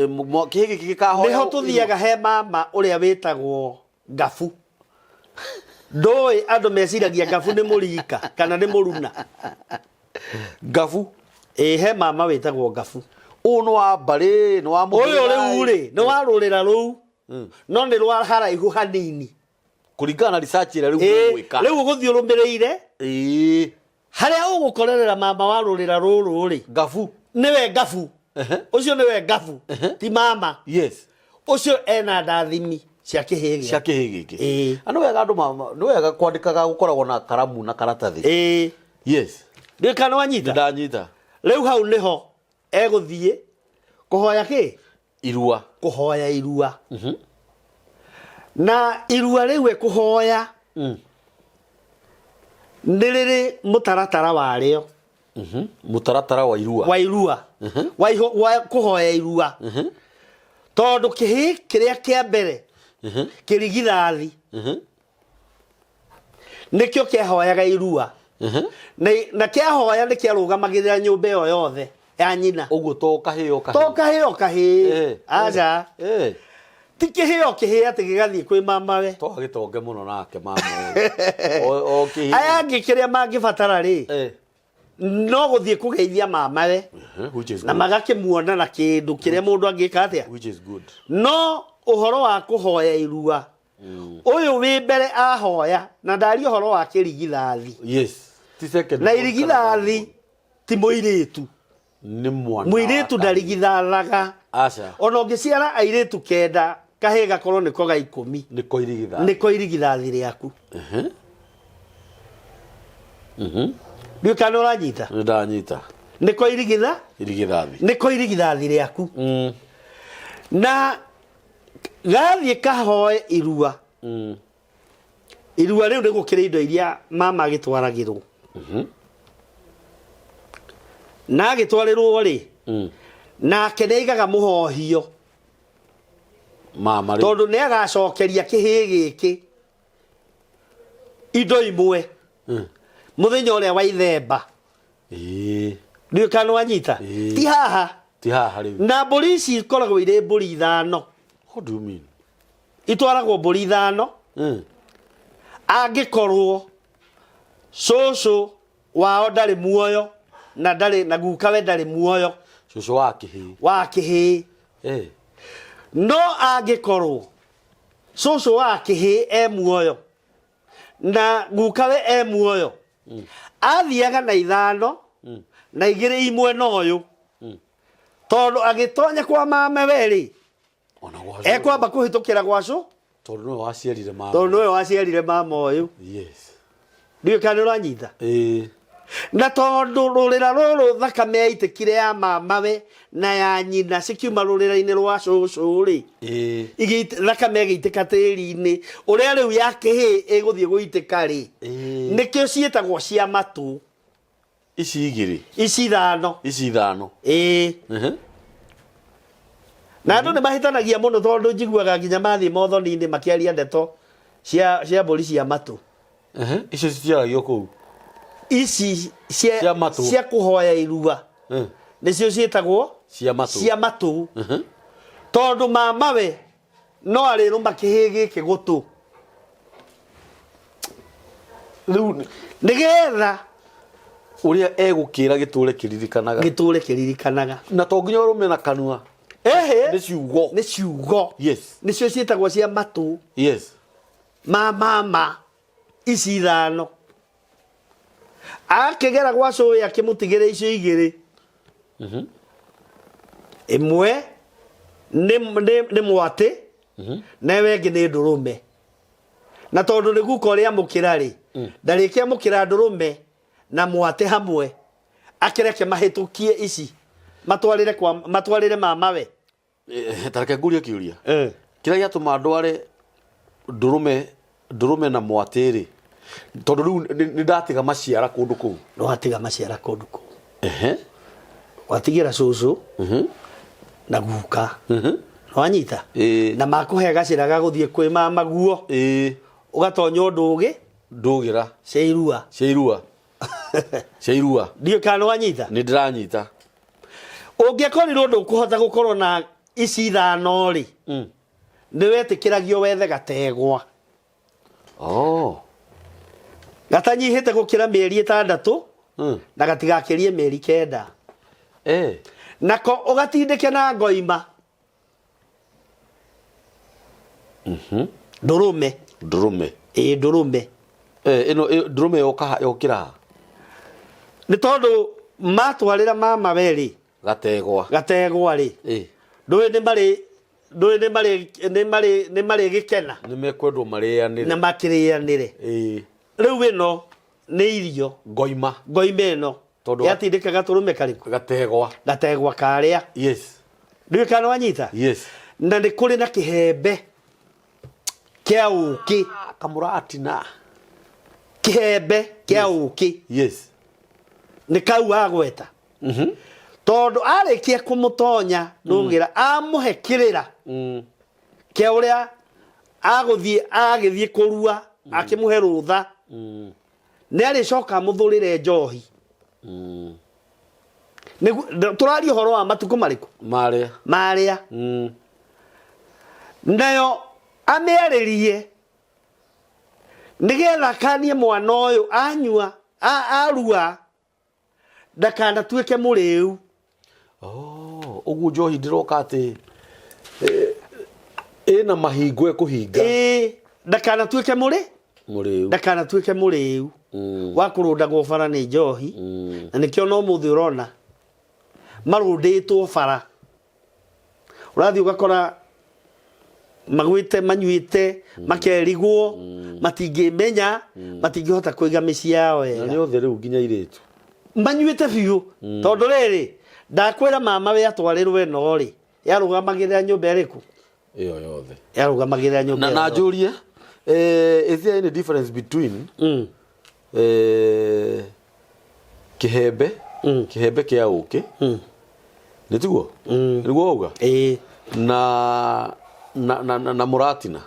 Kĩhĩĩ gĩkĩ gĩkahoya nĩho tũthiaga he mama ũrĩa wĩtagwo ngabu. Ndũĩ andũ meciragia ngabu nĩ mũrika kana nĩ mũruna. Ngabu? Ĩ, he mama wĩtagwo ngabu. Ũyũ nĩ wa mbarĩ, nĩ wa Ũyũ mũhĩrĩga? Rĩu rĩ, nĩ wa rũrĩra rũu, no nĩ rwa haraihu hanini. Kũringana na research ĩrĩa rĩu mũgwĩka. Rĩu ũgũthiĩ ũrũmĩrĩire harĩa ũgũkorerera mama wa rũrĩra rũrũ rĩ. Ngabu. Nĩwe ngabu ũcio, nĩwe ngabu, ti mama. Ũcio ena ndathimi cia kĩhĩĩ Cia gĩake. Kĩhĩĩ gĩkĩ. Ĩĩ. Na nĩ wega andũ nĩ wega kwandĩkaga, gũkoragwo na karamu na karatathi. Yes. Ndiũĩ kana wanyita. Ndanyita. Rĩu hau nĩho egũthiĩ kũhoya kĩ? Irua. Kũhoya irua. Na irua rĩu ekũhoya nĩ rĩrĩ mũtaratara warĩo. Mũtaratara wa irua. Wa irua, wa kũhoya irua, tondũ kĩhĩĩ kĩrĩa kĩa mbere, kĩrigithathi, nĩkĩo kĩahoyaga irua. Na kĩahoya nĩ kĩarũgamagĩrĩra nyũmba ĩyo yothe ya nyina. Ũguo to kahĩĩ o To kahĩĩ? Kahĩĩ o kahĩĩ. Aca. Ti kĩhĩĩ o kĩhĩĩ atĩ gĩgathiĩ kwĩ mamawe. To agĩtonge mũno nake mama ũyũ. O kĩhĩĩ. Aya angĩ kĩrĩa mangĩbatara rĩ, no gũthiĩ kũgeithia mamawe Which is na good. magakĩmuona na kĩndũ kĩrĩa mũndũ angĩka atĩa. Which is good. No ũhoro wa kũhoya irua, ũyũ wĩ mbere ahoya, na ndaria ũhoro wa kĩrigithathi. Yes, ti second Na born. Irigithathi ti mũirĩtu. Nĩ mwana Mũirĩtu wa kahĩĩ. Ndarigithathaga. Aca. Ona ũngĩciara airĩtu kenda, kahĩĩ gakorwo nĩko ga 10, Nĩko irigithathi. Nĩko irigithathi rĩaku. Ndiũĩ kana ũranyita. Nĩ ndanyita. Nĩko irigitha Irigithathi. Nĩko irigithathi rĩaku. Na gathiĩ kahoe irua. Irua rĩu nĩ gũkĩrĩ indo iria mama agĩtwaragĩrwo. Na agĩtwarĩrwo rĩ, nake nĩ aigaga mũhohio. Mama rĩu. Tondũ nĩ agacokeria kĩhĩĩ gĩkĩ indo imwe mũthenya ũrĩa wa ithemba. Ndiũĩ kana nĩwanyita. Ĩĩ. Ti haha. Ti haha rĩu. Na mbũri ici ikoragwo irĩ mbũri ithano. What do you mean? Itwaragwo mbũri ithano. Angĩkorwo cũcũ wao ndarĩ muoyo na ndarĩ na gukawe ndarĩ muoyo. Cũcũ wa kĩhĩĩ. Wa kĩhĩĩ. No angĩkorwo cũcũ wa kĩhĩĩ e muoyo na gukawe e muoyo, athiaga na ithano na igĩrĩ imwe na ũyũ. Tondũ agĩtonya kwa mamawe rĩ, Ona gwa cũcũ. Ekwamba kũhĩtũkĩra gwa cũ. Tondũ nĩwe waciarire mama. Tondũ nĩwe waciarire mama ũyũ. Yes. Ndiũĩ kana nĩ ũranyita. Ĩĩ. Na tondũ rũrĩra rũrũ thakame yaitĩkire ya mamawe na ya nyina cikiuma rũrĩra-inĩ rwa cũcũ rĩ, Ĩĩ. Thakame ĩgĩitĩka tĩri-inĩ ũrĩa rĩu ya kĩhĩĩ ĩgũthiĩ gũitĩka rĩ, Ĩĩ. nĩkĩo ciĩtagwo cia matũ. Ici igĩrĩ. Ici ithano. Ici ithano. Ĩĩ. Na andũ nĩ mahĩtanagia mũno tondũ njiguaga nginya mathiĩ mothoni-inĩ makĩaria ndeto cia mbũri cia matũ. Icio citiaragio kũu. Ici Cia matũ. cia kũhoya irua. Nĩcio ciĩtagwo Cia matũ. Cia matũ. Tondũ mamawe no arĩrũma kĩhĩĩ gĩkĩ gũtũ. Rĩu nĩgetha ũrĩa egũkĩra gĩtũre kĩririkanaga. Gĩtũre kĩririkanaga. Na to nginya ũrũme na kanua. Ehe. Nĩ ciugo. Nĩ ciugo. Yes. Nĩcio ciĩtagwo cia matũ. Yes. Ma mama ici ithano. Akĩgera gwa cũĩ akĩmũtigĩra icio igĩrĩ. Ĩmwe nĩ mwatĩ, na ĩyo ĩngĩ nĩ ndũrũme. Na tondũ nĩ guka ũrĩa amũkĩra rĩ, ndarĩkĩamũkĩra ndũrũme na mwatĩ hamwe, akĩreke mahĩtũkie ici, matwarĩre kwa, matwarĩre mamawe. Ta reke ngũrie kĩũria. Kĩrĩa gĩatũma ndware ndũrũme na mwatĩ rĩ, tondũ rĩu nĩ ndatiga maciara kũndũ kũu. Nĩ watiga maciara kũndũ kũu. Watigĩra cũcũ na guka. Nĩwanyita? Na makũhe gacĩra ga gũthiĩ kwĩ mama guo. Ũgatonya ũndũ ũgĩ? Ndũgĩra. Cia irua. Cia irua. Cia irua. Ndiũĩ kana nĩwanyita? Nĩ ndĩranyita. Ũngĩakorirwo ndũkũhota gũkorwo na ici ithano rĩ, nĩ wetĩkĩragio wethe gategwa. Gatanyihĩte gũkĩra mĩeri 6 na gatigakĩrie mĩeri 9. Nako ũgatindĩke na ngoima. Ndũrũme. Ndũrũme. Ĩĩ, ndũrũme. Ĩno, ndũrũme yokĩra ha? Nĩ tondũ matwarĩra mama we rĩ. Gategwa. Gategwa rĩ. Ndũĩ nĩ marĩ, ndũĩ nĩ marĩ, nĩ marĩ, nĩ marĩ gĩkena. Nĩ mekwendwo marĩanĩre. Na makĩrĩanĩre. Rĩu ĩno nĩ irio. Ngoima. Ngoima ĩno. Tondũ Yatindĩka gatũrũme karĩkũ? Gategwa. Gategwa karĩa. Yes. Ndũĩ kana wanyita? Yes. Na nĩ kũrĩ na kĩhembe kĩa ũkĩ. Kamũratina. Kĩhembe kĩa ũkĩ. Yes. Nĩ kau wagweta. Tondũ arĩkia kũmũtonya ndũgĩra amũhe kĩrĩra kĩa ũrĩa agũthiĩ agĩthiĩ kũrua akĩmũhe rũtha. Nĩ arĩcoka amũthũrĩre njohi. Nĩguo, tũraria ũhoro wa matukũ marĩkũ? Marĩa. Marĩa. Nayo amĩarĩrie nĩgetha akanie mwana ũyũ anyua, arua ndakanatuĩke mũrĩu. Oh, ũguo njohi ndĩroka atĩ, ĩna mahingo ĩkũhinga. Ĩĩ, ndakanatuĩke mũrĩ? Mũrĩu. Ndakanatuĩke mũrĩu. Wa kũrũndagwo bara nĩ njohi. Na nĩkĩo no mũthĩ ũrona marũndĩtwo bara. Ũrathiĩ ũgakora magwĩte, manyuĩte, makerigwo, matingĩmenya, matingĩhota kũiga mĩciĩ yao Na wega. nĩ othe rĩu nginya airĩtu. Manyuĩte biũ, tondũ rĩrĩ, ndakwĩra mama we atwarĩrwo ĩno rĩ, yarũgamagĩrĩra nyũmba ĩrĩkũ? Ĩyo yothe. Yarũgamagĩrĩra nyũmba Na ĩyo na yothe. njũrie, is there any difference between kĩhembe kĩhembe kĩa ũkĩ, nĩ tiguo? Nĩguo wauga? Ĩĩ. Na mũratina,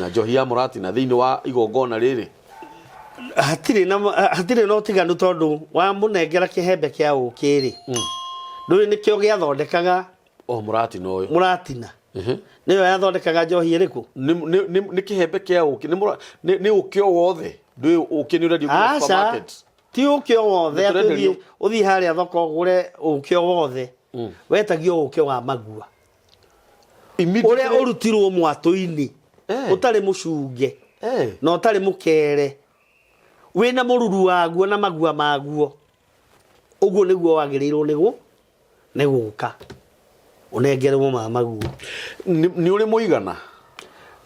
njohi ya mũratina thĩinĩ wa igongona rĩrĩ? Hatirĩ na ũtiganu, tondũ wamũnengera kĩhembe kĩa ũkĩ rĩ, ndũĩ nĩkĩo gĩathondekaga O mũratina ũyũ. Mũratina nĩyo yathondekaga njohi ĩrĩkũ? Nĩ kĩhembe kĩa ũkĩ, nĩ ũkĩ o wothe? Ndũĩ ũkĩ nĩ ũrendio nginya Aca. supermarket. Ti ũkĩ o wothe. Nĩ Atĩ tũrenderio. ũthiĩ harĩa thoko ũgũre ũkĩ o wothe. Wetagio ũkĩ wa magua ũrĩa ũrutirwo mwatũ-inĩ, ũtarĩ mũcunge na ũtarĩ mũkere, wĩna mũruru waguo na magua maguo. Ũguo nĩguo wagĩrĩirwo nĩ gũka ũnengerwo ma maguo. Nĩ ũrĩ mũigana?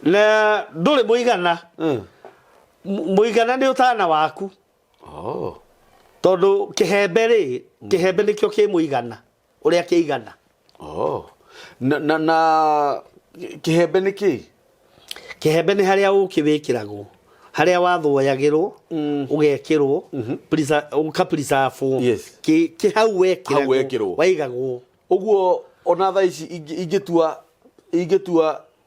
Na ndũrĩ mũigana. Mũigana nĩ ũtana waku. Oh. Tondũ kĩhembe rĩ, kĩhembe nĩkĩo kĩ mũigana ũrĩa kĩigana. Oh. Na kĩhembe nĩ kĩ? Kĩhembe nĩ harĩa ũkĩ wĩkĩragwo, harĩa wathoyagĩrwo, ũgekĩrwo, ũka preserve. Kĩ hau Hau wekĩragwo, wekĩrwo. Waigagwo. Ũguo ona thaa ici ingĩtua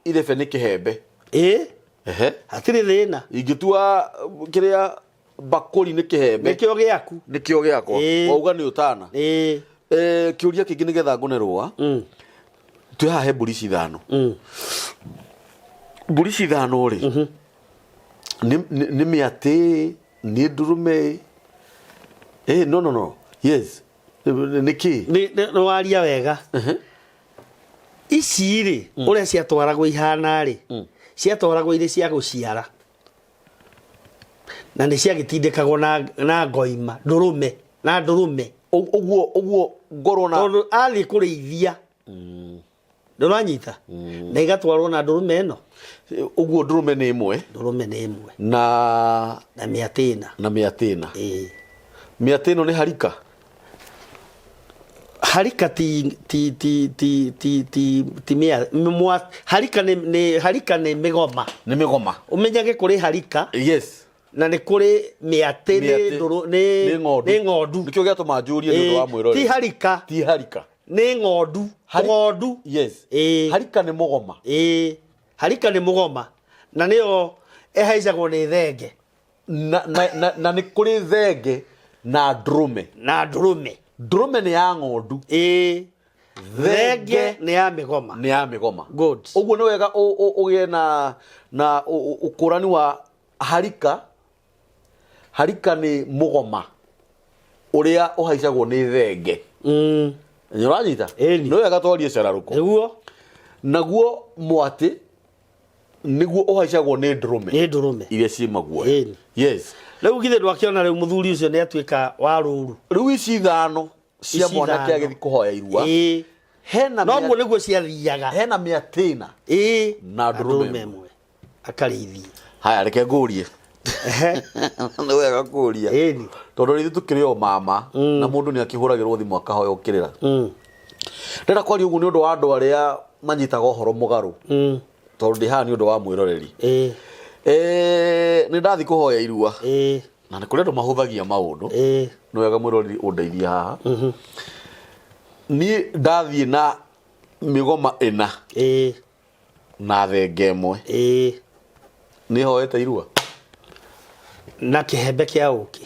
irebe nĩ kĩhembe? Ĩ. Ehe. Hatirĩ thĩna. Ingĩtua kĩrĩa mbakũri nĩ kĩhembe? Nĩkĩo gĩaku. Nĩkĩo gĩakwa. Ĩĩ. Wauga nĩ ũtana. Ĩĩ. Kĩũria kĩngĩ nĩgetha ngũne rũa. Twĩ haha he mbũri ici ithano. Mbũri ici ithano rĩ, nĩ mĩatĩ, nĩ ndũrũme? No, yes, nĩ kĩ? Nĩ waria wega. Ici rĩ, ũrĩa ciatwaragwo ihana rĩ, ciatwaragwo irĩ cia gũciara na nĩ ciagĩtindĩkagwo na ngoima ndũrũme na ndũrũme. Ũguo ngorwo na Tondũ athiĩ kũrĩithia, ndũranyita, na igatwarwo na ndũrũme ĩno. Ũguo ndũrũme nĩ ĩmwe? Ndũrũme nĩ ĩmwe. Na Na mĩatĩ ĩna. Na mĩatĩ ĩna. Ĩĩ. Mĩatĩ ĩno nĩ harika? Harika ti harika nĩ harika nĩ mĩgoma. Nĩ mĩgoma. Ũmenyage kũrĩ harika na nĩ kũrĩ mĩatĩ, nĩ Mĩatĩ. Nĩ nĩ ng'ondu. Nĩ ng'ondu. Nĩkĩo gĩatũma njũrie nĩ ũndũ wa mwĩroreri. Ti harika. Ti harika. Nĩ ng'ondu. Ng'ondu. Yes. Ĩĩ. Harika nĩ mũgoma. Ĩĩ, harika nĩ mũgoma na nĩyo ĩhaicagwo nĩ thenge. Na nĩ kũrĩ thenge na ndũrũme. Na ndũrũme. Ndũrũme nĩ ya ng'ondu. Ĩĩ, thenge nĩ ya mĩgoma. Nĩ ya mĩgoma. Good. Ũguo nĩ wega ũgĩe na ũkũrani wa harika. Harika nĩ mũgoma ũrĩa ũhaicagwo nĩ thenge. Nĩ ũranyita? Ĩni. Nĩ wega twarie cararũkũ. Nĩguo. Naguo mwatĩ nĩguo ũhaicagwo nĩ ndũrũme. Nĩ ndũrũme. Iria ciĩ maguoya. Ĩni. Yes. Rĩu githĩ ndwakĩona rĩu mũthuri ũcio nĩ atuĩka wa rũru? Rĩu ici ithano cia Ici mwanake ithano. agĩthiĩ kũhoya irua, Ĩĩ. hena No guo nĩguo ciathiaga. Hena mĩatĩ ĩna Ĩĩ. na ndũrũme ndũrũme ĩmwe. Ĩmwe akarĩithia. Haya, reke ngũrie. Nĩ wega kũria. Ĩni. Tondũ rĩrĩ tũkĩrĩ o mama na mũndũ nĩ akĩhũragĩrwo thimũ akahoya ũkĩrĩra. Ndĩrenda kwaria ũguo nĩ ũndũ wa andũ arĩa manyitaga ũhoro mũgarũ, tondũ ndĩ haha nĩ ũndũ wa mwĩroreri. Nĩ ndathiĩ kũhoya irua na nĩ kũrĩ andũ mahũthagia maũndũ. Nĩ wega mwĩroreri ũndeithie haha. Niĩ ndathiĩ na mĩgoma ĩna na thenge ĩmwe, nĩ hoete irua? Na kĩhembe kĩa ũkĩ.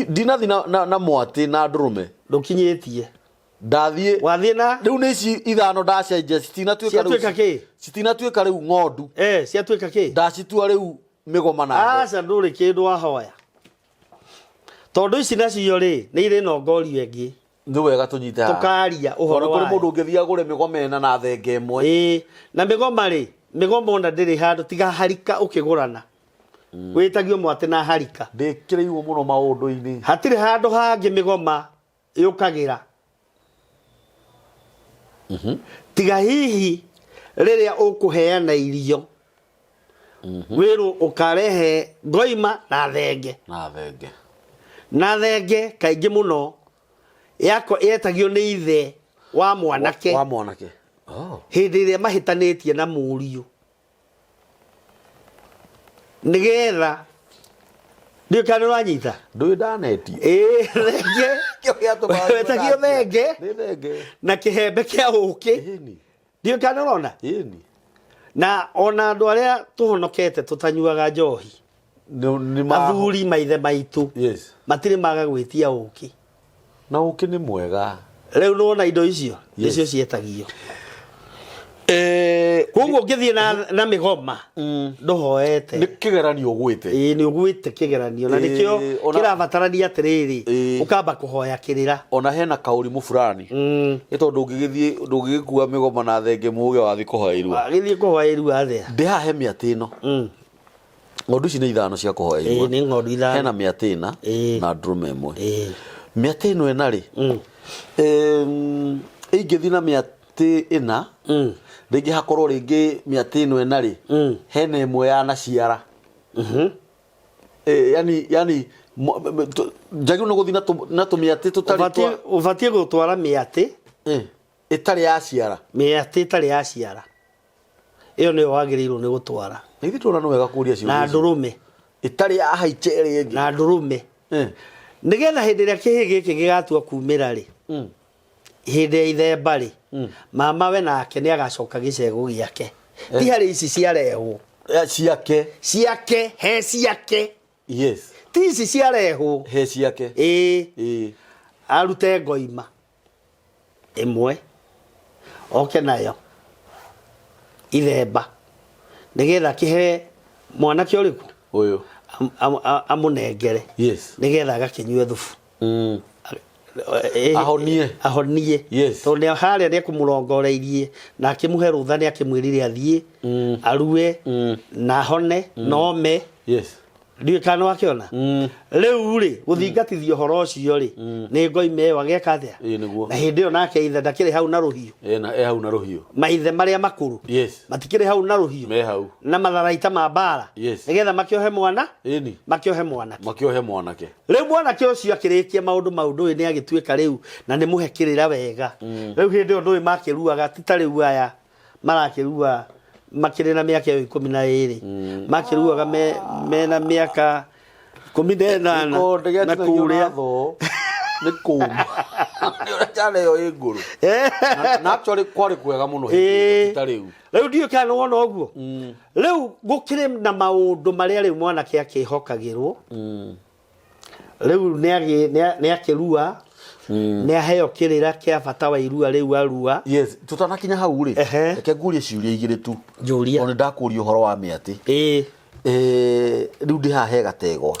Ndinathiĩ na mwatĩ na ndũrũme. Ndũkinyĩtie. Ndathiĩ Wathiĩ na rĩu nĩ ici ithano ndacenjia, citinatuĩka rĩu. Ciatuĩka kĩ? Citinatuĩka rĩu ng'ondu. Ciatuĩka kĩ? Ndacitua rĩu mĩgoma na Aca, ndũrĩ kĩndũ wahoya, tondũ ici nacio rĩ, nĩ irĩ na ngorio ĩngĩ. Nĩ wega tũnyite haha. Tũkaria ũhoro Tondũ kũrĩ wayo. mũndũ ũngĩthiĩ agũre mĩgoma ĩna na thenge ĩmwe. Ĩĩ, na mĩgoma rĩ, mĩgoma ona ndĩrĩ handũ tiga harika ũkĩgũrana, wĩtagio mwatĩ na harika. Ndĩkĩrĩirwo mũno maũndũ-inĩ. Hatirĩ handũ hangĩ mĩgoma yũkagĩra tiga hihi rĩrĩa ũkũheana irio, wĩrwo ũkarehe ngoima na thenge. Na thenge. Na thenge kaingĩ mũno yako yetagio nĩ ithe wa mwanake Wa mwanake. Oh. Hĩndĩ ĩrĩa mahĩtanĩtie na mũriũ, nĩgetha ndiũ kana nĩũranyita. Ndũĩ ndanetio. Ĩĩ, thenge. Kĩo gĩatũmaga Wetagio thenge. Nĩ thenge. Na kĩhembe kĩa ũkĩ. Ĩni. Ndiũ kana ũrona. Ĩni. Na ona andũ arĩa tũhonokete tũtanyuaga njohi, Nĩ ma athuri maithe maitũ matirĩ maga gwĩtia ũkĩ. Na ũkĩ nĩ mwega. Rĩu nĩwona indo icio nĩcio cietagio. Koguo ũngĩthiĩ na mĩgoma ndũhoete, Nĩ kĩgeranio ũgwĩte. Ĩĩ, nĩ ũgwĩte kĩgeranio na nĩkĩo kĩrabatarania atĩrĩrĩ, ũkamba kũhoya kĩrĩra. Ona hena kaũrimũ fulani. Nĩ tondũ ndũngĩgĩthiĩ, ndũngĩgĩkua mĩgoma na thenge mũge wathiĩ kũhoya irua. Gĩthiĩ kũhoya irua atĩa? Ndĩ haha he mĩatĩ ĩno. Ng'ondu ici nĩ ithano cia kũhoya irua. Ĩĩ, nĩ ng'ondu ithano. Hena mĩatĩ ĩna na ndũrũme ĩmwe. Mĩatĩ ĩno ĩna rĩ, ingĩthiĩ na mĩatĩ ĩna, rĩngĩ hakorwo rĩngĩ mĩatĩ ĩno ĩna rĩ, hena ĩmwe yanaciara. Yani njagĩrĩirwo nĩ gũthiĩ na tũmĩatĩ tũtarĩ twa Ũbatiĩ gũtwara mĩatĩ ĩtarĩ yaciara. Mĩatĩ ĩtarĩ yaciara. Ĩyo nĩyo wagĩrĩirwo nĩ gũtwara. Na ithuĩ tuona nĩ wega kũria ciũria Na icio. ndũrũme. Ĩtarĩ yahaica ĩrĩa ĩngĩ. Na ndũrũme. Nĩgetha hĩndĩ ĩrĩa kĩhĩ gĩkĩ gĩgatua kumĩra rĩ, hĩndĩ ya ithemba rĩ, mama we nake nĩ agacoka gĩcegũ gĩake. Ti harĩ ici ciarehwo. Ciake. Ciake, he ciake. Ti ici ciarehwo. He ciake. Ĩĩ. Arute ngoima ĩmwe oke nayo ithemba nĩgetha kĩhe mwanake ũrĩkũ? Ũyũ. Amũnengere. Nĩgetha agakĩnyue thubu. Ahonie. Ahonie. Tondũ nĩ harĩa nĩ ekũmũrongoreirie na akĩmũhe rũtha, nĩ akĩmwĩrire athiĩ arue na ahone na ome. Ndiũĩ kana nĩwakĩona. Rĩu rĩ, gũthingatithia ũhoro ũcio rĩ, nĩ ngoima ĩyo ageka atĩa? Ĩĩ, nĩguo. Na hĩndĩ ĩyo nake ithe ndakĩrĩ hau na rũhiũ. Ena e hau na rũhiũ. Maithe marĩa makũrũ matikĩrĩ hau na rũhiũ. Me hau. Na matharaita ma mbara. Nĩgetha makĩohe mwana. Ĩni. Makĩohe mwanake. Makĩohe mwanake. Rĩu mwanake ũcio akĩrĩkia maũndũ mau, ndũĩ nĩ agĩtuĩka rĩu na nĩ mũhe kĩrĩra wega. Rĩu hĩndĩ ĩyo ndũĩ makĩruaga, ti ta rĩu aya marakĩrua makĩrĩ na mĩaka ĩyo 12. Makĩruaga mena mĩaka 18 Gĩkonde na gĩatinagio na kũrĩa. thoo nĩ kũma. Nĩ ũrĩa njana ĩyo ĩ ngũrũ. Na actually kwarĩ kwega mũno hĩndĩ ĩyo, ti ta rĩu. Rĩu ndiũĩ kana nĩ wona ũguo. Rĩu gũkĩrĩ na maũndũ marĩa rĩu mwanake akĩhokagĩrwo. Rĩu nĩ akĩrua, nĩ aheo kĩrĩra kĩa bata wa irua rĩu arua. Yes, tutanakinya hau rĩ, reke ngurie ciũria igĩrĩ tu. Njũria. Tondũ nĩ ndakũria ũhoro wa mĩatĩ. Rĩu ndĩ haha he gategwa.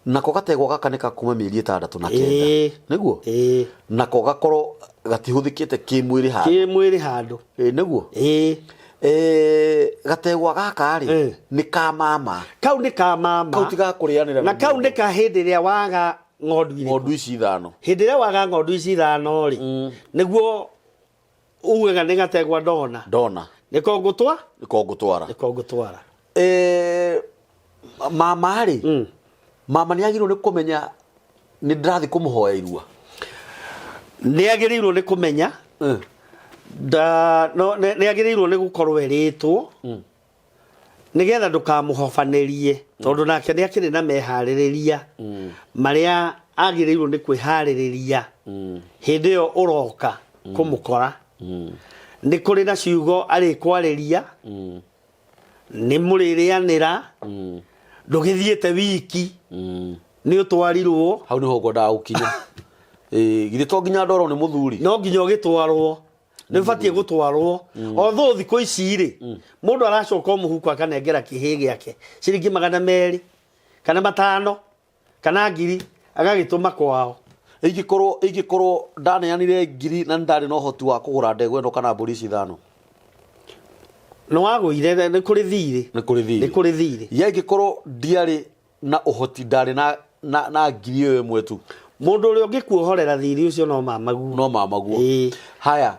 Nako gategwa gaka nĩ ka kuma mĩeri 69. Nĩguo? Nako gakorwo gatihũthĩkĩte kĩmwĩrĩ handũ. Kĩmwĩrĩ handũ. Nĩguo? Gategwa gaka rĩ, nĩ ka mama. Kau nĩ ka mama. Kau ti ga kũrĩanĩra Na na kau mũndũ. nĩ ka hĩndĩ ĩrĩa waga ng'ondu irĩkũ? Ng'ondu ici ithano. Hĩndĩ ĩrĩa waga ng'ondu ici ithano rĩ, nĩguo ugaga nĩ gategwa ndona. Ndona. Nĩko ngũtwa? Nĩko ngũtwara. Nĩko ngũtwara. Mama rĩ, mama nĩ agĩrĩirwo nĩ kũmenya nĩ ndĩrathiĩ kũmũhoya irua. Nĩ agĩrĩirwo nĩ kũmenya. Da, no, nĩ agĩrĩirwo nĩ gũkorwo erĩtwo. Nĩgetha ndũkamũhobanĩrie, tondũ nake nĩ akĩrĩ na meharĩrĩria marĩa agĩrĩirwo nĩ kwĩharĩrĩria hĩndĩ ĩyo ũroka kũmũkora. Nĩ kũrĩ na ciugo arĩkwarĩria, nĩ mũrĩrĩanĩra, ndũgĩthiĩte wiki, nĩ ũtwarirwo. Hau nĩho ngwendaga gũkinya. Githĩ to nginya ndorwo nĩ mũthuri? No nginya ũgĩtwarwo. Nĩ ũbatiĩ gũtwarwo. Although thikũ ici rĩ, mũndũ aracoka o mũhuko akanengera kĩhĩ gĩake ciringi 200 kana 5 kana ngiri agagĩtũma kwao. Ingĩkorwo ndaneanire ngiri na ndarĩ na ũhoti wa kũgũra ndegwa ĩno kana mbũri ici ithano. Nĩ wagũire, nĩ kũrĩ thirĩ. Nĩ kũrĩ thirĩ. Nĩ kũrĩ thirĩ. Ya ingĩkorwo ndiarĩ na ũhoti, ndarĩ na ngiri ĩyo ĩmwe tu. Mũndũ ũrĩa ũngĩkuohorera thirĩ ũcio no mamaguo. No mamaguo. Ĩĩ. Haya,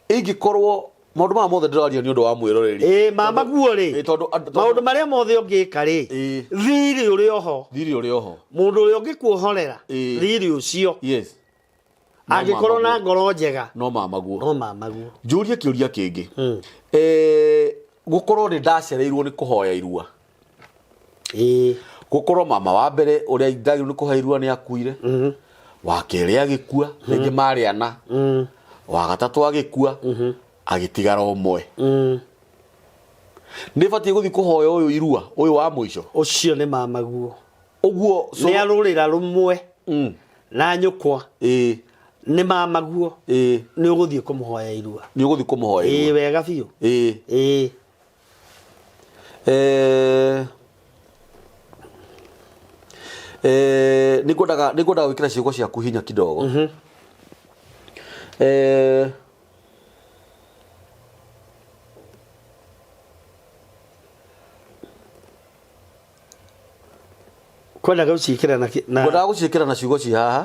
ingĩkorwo Maũndũ maya mothe ndĩraria nĩ ũndũ wa mwĩroreri. Ĩĩ mamaguo Ĩĩ, rĩ, tondũ andũ- maũndũ marĩa mothe ũngĩka rĩ, Ĩĩ. thirĩ ũrĩ oho. Thirĩ ũrĩ oho. Mũndũ ũrĩa ũngĩkuohorera Ĩĩ. thirĩ ũcio Yes. No angĩkorwo na mamaguo. ngoro njega, No mamaguo. no mamaguo. Njũrie kĩũria kĩngĩ. Eh, gũkorwo nĩ ndacereirwo nĩ kũhoya irua. Ĩĩ. Gũkorwo mama wa mbere ũrĩa ndagĩrĩirwo nĩ kũhoya irua nĩ akuire. Wa kerĩ agĩkua, rĩngĩ marĩ ana. Wa gatatũ agĩkua, agĩtigara ũmwe. Nĩ batiĩ gũthiĩ kũhoya ũyũ irua, ũyũ wa mũico. Ũcio nĩ mamaguo. Ũguo Nĩ arũrĩra rũmwe na nyũkwa. Ĩĩ. Nĩ mamaguo. Ĩĩ. Nĩ ũgũthiĩ kũmũhoya irua. Nĩ ũgũthiĩ kũmũhoya Ĩĩ irua. wega biũ. Ĩĩ. Ĩĩ. Eh, eh, nĩ ngwendaga nĩ ngwendaga gwĩkĩra ciugo ciaku hinya kidogo. Eh, Kwendaga gũciĩkĩra na na ngwendaga gũciĩkĩra na ciugo ci haha.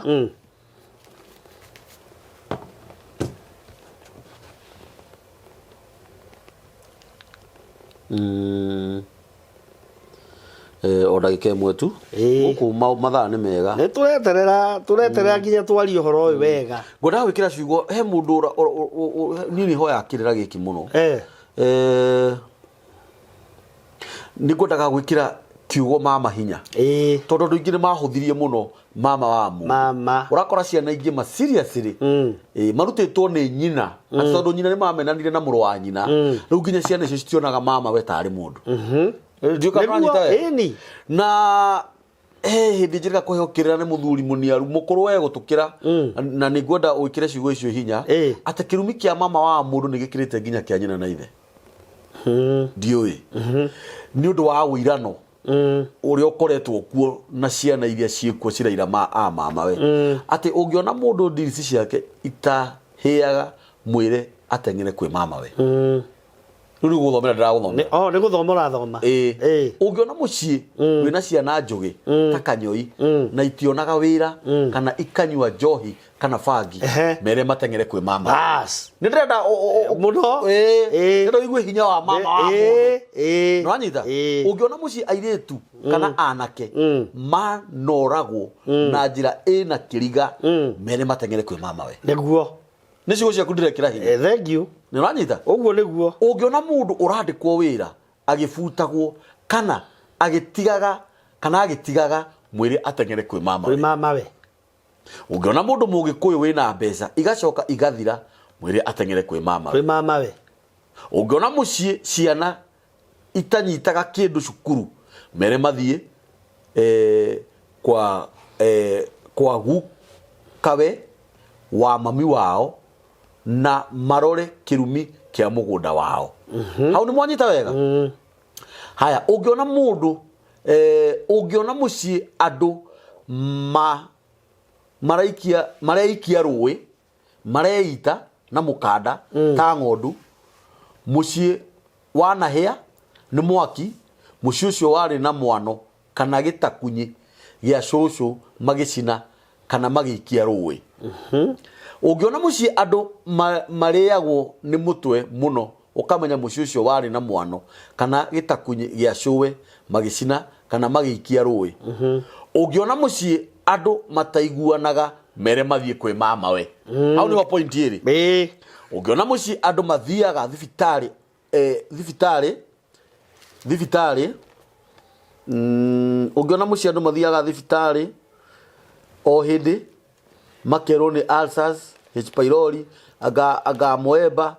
Eh, o ndagĩka ĩmwe tu. Ĩĩ. Gũkũ mathaa nĩ mega. Nĩ tũreterera tũreterera nginya twarie ũhoro ũyũ wega. Ngwendaga gwĩkĩra ciugo he mũndũ niĩ nĩ hoyaga kĩrĩra gĩkĩ mũno. Eh. Eh, nĩ ngwendaga gwĩkĩra kiugo mama hinya. Ĩĩ. Tondũ andũ aingĩ nĩ mahũthirie mũno mama wa mũndũ. Mama. Ũrakora ciana ingĩ ma seriously. Ĩĩ, marutĩtwo nĩ nyina. Atĩ tondũ nyina nĩ mamenanire na mũrũ wa nyina. Rĩu nginya ciana icio citionaga mama we tarĩ mũndũ. Ndiũĩ kana Nĩguo, ũranyita wega. ĩni. Na he hĩndĩ njĩrĩga kũheo kĩrĩra nĩ mũthuri mũniaru mũkũrũ we gũtũkĩra, na nĩ ngwenda wĩkĩre ciugo icio hinya, atĩ kĩrumi kĩa mama wa mũndũ nĩ gĩkĩrĩte nginya kĩa nyina na ithe. Ndiũĩ nĩ ũndũ wa ũirano ũrĩa ũkoretwo kuo na ciana iria ciĩkuo ciraira ma a mama we, atĩ ũngĩona mũndũ ndirici ciake itahĩaga, mwĩre ateng'ere kwĩ mama we. Rĩu nĩ gũthomera ndĩragũthomera. Oh, nĩ gũthoma ũrathoma. Ĩĩ. Ĩĩ. Ũngĩona mũciĩ wĩna ciana njũgĩ ta kanyoi na itionaga wĩra kana ikanyua njohi kana bangi, mere mateng'ere kwĩ mama. Bas. Nĩ ndĩrenda Mũno. Ĩĩ. Ĩĩ. Ndĩrenda ũigue hinya wa mama wa mũndũ. Ĩĩ. Ĩĩ. Nĩwanyita? Ĩĩ. Ũngĩona mũciĩ airĩtu kana anake manoragwo na njĩra ĩna kĩriga, mere mateng'ere kwĩ mama we. Nĩguo. Nĩ ciugo ciaku ndĩrekĩra hinya. Eh, thank you. Nĩ ũranyita? Ũguo nĩguo. Ũngĩona mũndũ ũrandĩkwo wĩra agĩbutagwo kana agĩtigaga kana agĩtigaga, mwĩre ateng'ere kwĩ mama Kwĩ we. mama we. Ũngĩona mũndũ mũgĩkũyũ wĩna mbeca igacoka igathira, mwĩre ateng'ere kwĩ mama Kwĩ we. mama we. Ũngĩona mũciĩ ciana itanyitaga kĩndũ cukuru, mere mathiĩ kwa kwa gukawe wa mami wao na marore kĩrumi kĩa mũgũnda wao. Hau nĩ mwanyita wega? Haya, ũngĩona mũndũ ũngĩona mũciĩ andũ ma maraikia mareikia rũĩ, mareita na mũkanda ta ng'ondu, mũciĩ wanahĩa nĩ mwaki, mũciĩ ũcio warĩ na mwano kana gĩtakunyi gĩa cũcũ magĩcina kana magĩikia rũĩ. Ũngĩona mũciĩ andũ marĩagwo nĩ mũtwe mũno, ũkamenya mũciĩ ũcio warĩ na mwano kana gĩtakunyi gĩa cũwe magĩcina kana magĩikia rũĩ. Ũngĩona mũciĩ andũ mataiguanaga, mere mathiĩ kwĩ mama we. Hau nĩho point ĩrĩ. Ĩĩ. Ũngĩona mũciĩ andũ mathiaga thibitarĩ thibitarĩ thibitarĩ ũngĩona mũciĩ andũ mathiaga thibitarĩ o hĩndĩ makerwo nĩ ulcers, H pylori, anga anga moeba,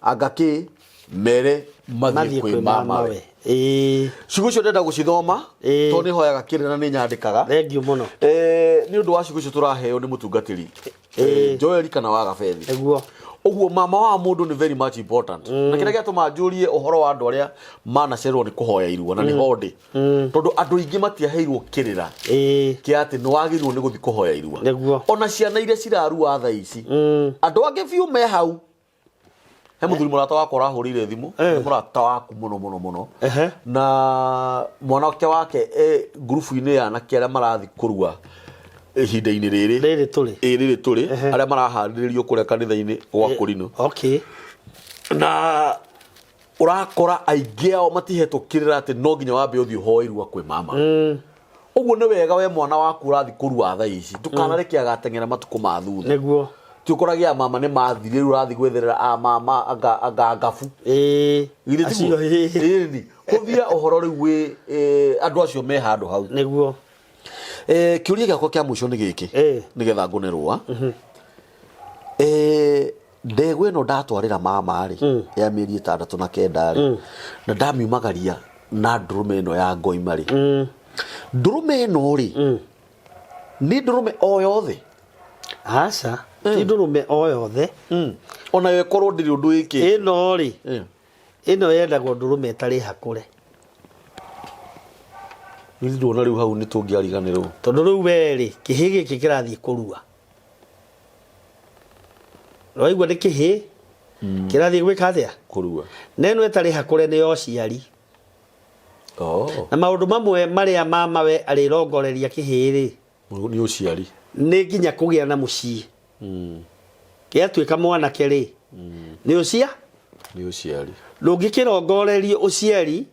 anga kĩ, mere mathiĩ Mathiĩ kwĩ kwĩ mama mama we. we. Ĩĩ. Ciugo icio ndĩrenda gũcithoma Ĩĩ. tondũ nĩ hoyaga kĩrĩra na nĩ nyandĩkaga. Thank you mũno. Nĩ ũndũ wa ciugo icio tũraheo nĩ mũtungatĩri Joel kana wa Gabethi. Nĩguo. Ũguo mama wa mũndũ nĩ very much important. Na kĩrĩa gĩatũma njũrie ũhoro wa andũ arĩa manacererwo nĩ kũhoya irua na nĩ ho ndĩ, tondũ andũ aingĩ matiaheirwo kĩrĩra Ĩĩ. kĩa atĩ nĩ wagĩrĩirwo nĩ gũthiĩ kũhoya irua. Nĩguo. Ona ciana iria cirarua thaa ici, andũ angĩ biũ me hau. He mũthuri mũrata wakwa ũrahũrĩire thimũ, nĩ mũrata waku mũno mũno mũno, na mwanake wake e ngurubu-inĩ ya anake arĩa marathiĩ kũrua ihinda-inĩ rĩrĩ Rĩrĩ tũrĩ. Ĩĩ, rĩrĩ tũrĩ, arĩa maraharĩrĩrio kũrĩa kanitha-inĩ gwa Kũrinũ. Okay. Na ũrakora aingĩ ao matihetwo kĩrĩra atĩ no nginya wambe ũthiĩ ũhoe irua kwĩ mama. Ũguo nĩ wega we mwana waku ũrathiĩ kũrua thaa ici, ndũkanareke agateng'era matukũ ma thutha. Nĩguo. Ti ũkoragia mama nĩ mathire, rĩu ũrathiĩ gwetherera a mama anga anga ngabu. Ĩĩ. Githĩ tiguo? Acio, ĩĩ. Ĩni. Hũthia ũhoro rĩu wĩ andũ acio me handũ hau. Nĩguo. Kĩũria gĩakwa kĩa mũico nĩ gĩkĩ, Ĩĩ. nĩgetha ngũne rũa. Ndegwa ĩno ndatwarĩra mama rĩ, ya mĩeri 69 rĩ, na ndamiumagaria na ndũrũme ĩno ya ngoima rĩ, ndũrũme ĩno rĩ, nĩ ndũrũme o yothe? Aca, ti ndũrũme o yothe. Onayo ĩkorwo ndĩrĩ ũndũ ĩkĩte. Ĩno rĩ, ĩno yendagwo ndũrũme ĩtarĩ hakũre. Githĩ nduona rĩu hau nĩ tũngĩariganĩrwo. Tondũ rĩu we rĩ, kĩhĩ gĩkĩ kĩrathiĩ kũrua. Waigua nĩ kĩhĩ kĩrathiĩ gwĩka atĩa? Kũrua. Na ĩno ĩtarĩ hakũre nĩ ya ũciari. Oh. Na maũndũ mamwe marĩa mama we arĩrongoreria kĩhĩ rĩ, Nĩ ũciari. Nĩ nginya kũgĩa na mũciĩ. Gĩatuĩka mwanake rĩ, nĩ ũcia? Nĩ ũciari. Ndũngĩkĩrongorerio ũciari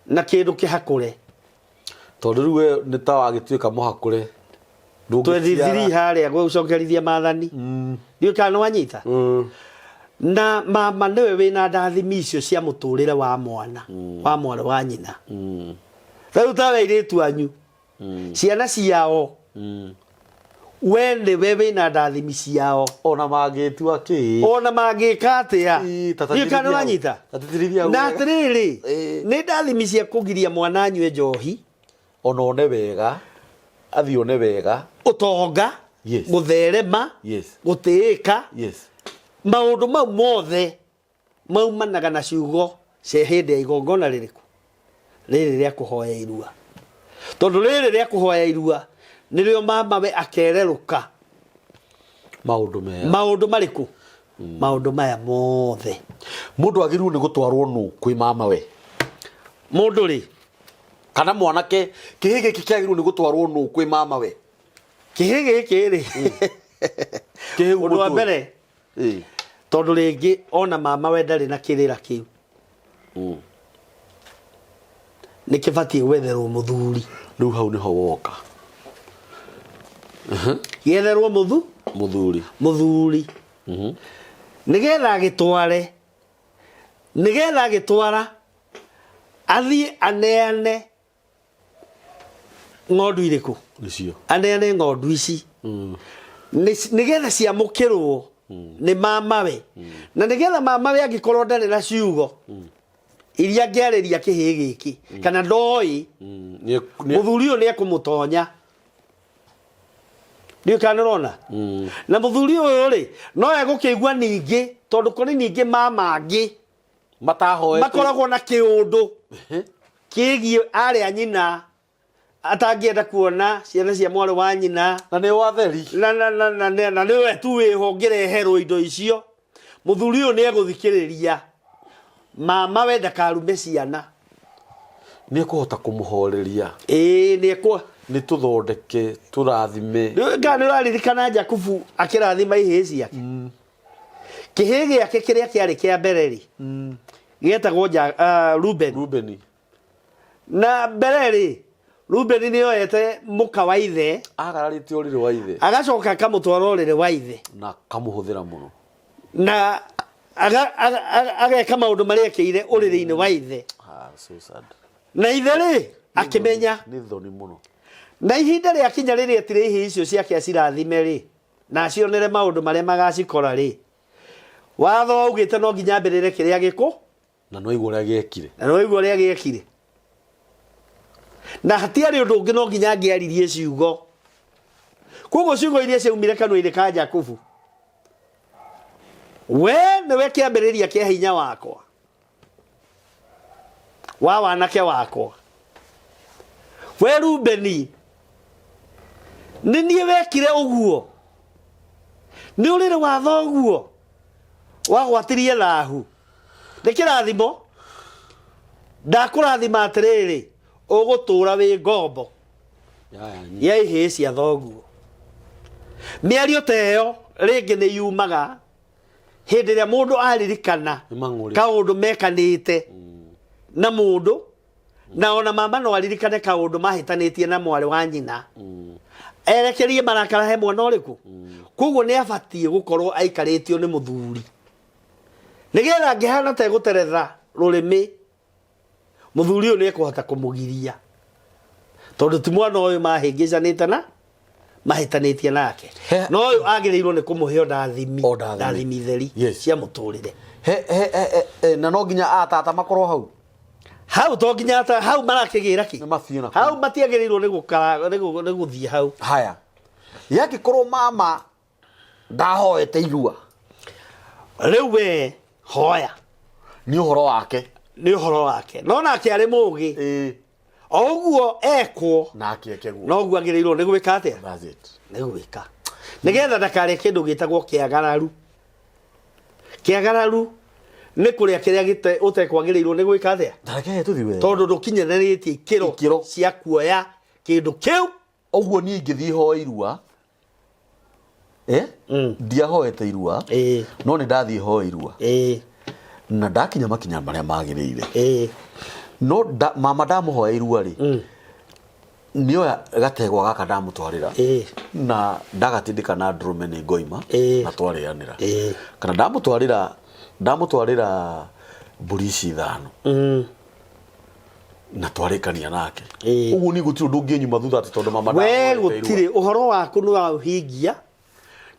na kĩndũ kĩhakũre. Tondũ rĩu we nĩ ta wagĩtuĩka mũhakũre. 23 harĩa gũcokerithia maathani. Ndiũĩ kana nĩ wanyita. Na mama nĩwe wĩna ndathimi icio cia mũtũrĩre wa mwana, wa mwarĩ wa nyina. Rĩu tawe airĩtu anyu, ciana ciao, we nĩwe wĩna ndathimi ciao. Ona mangĩtua kĩ. Ona mangĩka atĩa. Ii, ta Ndiũĩ kana nĩ wanyita. Ta tĩtĩrithia hau Na wega. atĩrĩrĩ, Ĩĩ. nĩ ndathimi cia kũgiria mwana anyue njohi. Ona one wega, athiĩ one wega. Ũtonga, Yes. gũtherema, Yes. gũtĩĩka. Yes. Maũndũ mau mothe maumanaga na ciugo cia hĩndĩ ya igongona rĩrĩkũ? Rĩrĩ rĩa kũhoya irua. Tondũ rĩrĩ rĩa kũhoya irua nĩrĩo mamawe akererũka. Maũndũ mega. Maũndũ marĩkũ? Maũndũ maya mothe. Mũndũ agĩrĩirwo nĩ gũtwarwo nũ kwĩ mamawe? Mũndũ rĩ? Kana mwanake, kĩhĩ gĩkĩ kĩagĩrĩirwo nĩ gũtwarwo nũ kwĩ mamawe? Kĩhĩ gĩkĩ rĩ? Kĩhĩ Ũndũ wa mũtwe. mbere, tondũ rĩngĩ ona mamawe ndarĩ na kĩrĩra kĩu. Nĩ kĩbatiĩ gwetherwo mũthuri. Rĩu hau nĩho woka. Gĩetherwo mũthu? Mũthuri. Mũthuri. Nĩgetha agĩtware, nĩgetha agĩtwara, athiĩ aneane ng'ondu irĩkũ? Icio. Aneane ng'ondu ici. Nĩgetha ciamũkĩrwo nĩ mamawe. Na nĩgetha mamawe angĩkorwo ndarĩ na ciugo iria angĩarĩria kĩhĩ gĩkĩ, kana ndoĩ, mũthuri ũyũ nĩ ekũmũtonya. Ndiũĩ kana nĩ ũrona? Na mũthuri ũyũ rĩ, no egũkĩigua ningĩ, tondũ kũrĩ ningĩ mama angĩ Matahoete. Makoragwo na kĩũndũ kĩgiĩ arĩa nyina atangĩenda kuona ciana cia mwarĩ wa nyina. Na nĩ watheri. Na nĩwe tu wĩho ũngĩreherwo indo icio. Mũthuri ũyũ nĩ egũthikĩrĩria mama we ndakarume ciana. Nĩ ekũhota kũmũhoreria. Ĩĩ, nĩ ekũ Nĩ tũthondeke, tũrathime. Kana nĩ ũraririkana Jakubu akĩrathima ihĩĩ ciake? Kĩhĩĩ gĩake kĩrĩa kĩarĩ kĩa mbere rĩ, gĩetagwo Reuben. Rubeni. Na mbere rĩ, Reuben nĩ oete mũka wa ithe. Agararĩte ũrĩrĩ wa ithe. Agacoka akamũtwara ũrĩrĩ wa ithe. Na akamũhũthĩra mũno. Na ageka maũndũ marĩa ekĩire ũrĩrĩ-inĩ wa ithe. Ah, so sad. Na ithe rĩ, akĩmenya. Nĩ thoni mũno. Na ihinda rĩakinya rĩrĩa etirĩ ihĩĩ icio ciake acirathime rĩ, na acionere maũndũ marĩa magacikora rĩ, watho waugĩte no nginya ambĩrĩre kĩrĩa gĩkũ. Na no igua ũrĩa gĩekire. Na no igua ũrĩa gĩekire. Na hatiarĩ ũndũ ũngĩ no nginya angĩaririe ciugo. Koguo ciugo iria ciaumire kanua-inĩ ka Jakubu, we nĩwe kĩambĩrĩria kĩa hinya wakwa, wa wanake wakwa. We Rubeni, nĩ niĩ wekire ũguo, nĩ ũrĩrĩ wa thoguo wagwatirie thahu. Nĩ kĩrathimo, ndakũrathima atĩrĩrĩ, ũgũtũũra wĩ ngombo ya ihĩĩ cia thoguo. Mĩario ta ĩyo rĩngĩ nĩ yumaga Hĩndĩ ĩrĩa mũndũ aririkana Nĩ mang'ũrĩ. Kaũndũ mekanĩte na mũndũ, na ona mama no aririkane kaũndũ mahĩtanĩtie na mwarĩ wa nyina, erekerie marakara he mwana ũrĩkũ. Koguo nĩ abatiĩ gũkorwo aikarĩtio nĩ mũthuri, nĩgetha angĩhana ta egũteretha rũrĩmĩ, mũthuri ũyũ nĩ ekũhota kũmũgiria, tondũ ti mwana ũyũ mahĩngĩcanĩte na mahĩtanĩtie nake. No ũyũ agĩrĩirwo nĩ kũmũhe o ndathimi. O ndathimi. Ndathimi theri cia mũtũrĩre. He he he he, na no nginya atata makorwo hau? Hau to nginya ata hau marakĩgĩra kĩ. Nĩ mathiĩ na kũu. Hau matiagĩrĩirwo nĩ gũkara nĩ gũthiĩ hau. Haya, yangĩkorwo mama ndahoete irua? Rĩu we hoya. Nĩ ũhoro wake. Nĩ ũhoro wake, no nake arĩ mũgĩ. O ũguo ekwo, nake eke guo. Noguo agĩrĩirwo nĩ gwĩka atĩa? That's it. Nĩ gwĩka nĩgetha ndakarĩe kĩndũ gĩtagwo kĩagararu. Kĩagararu nĩ kũrĩa kĩrĩa ũtekwagĩrĩirwo nĩ gwĩka atĩa. Tareke tũthiĩ wega. Tondũ ndũkinyanĩrĩtie ikĩro Ikĩro. cia kuoya kĩndũ kĩu. Ũguo niĩ ingĩthiĩ hoe irua, eh? Ndiahoete irua, no nĩ ndathiĩ hoe irua na ndakinya makinya marĩa magĩrĩire, no mama ndamũhoya irua rĩ, nĩoya gategwa gaka ndamũtwarĩra na ndagatindĩka na ndũrũme nĩ ngoima na twarĩanĩra, kana ndamũtwarĩra mbũri ici 5 na twarĩkania nake. Ũguo niĩ gũtirĩ ũndũ ũngĩnyuma thutha atĩ tondũ mama We ndahoete irua. Gũtirĩ ũhoro waku nĩ waũhingia,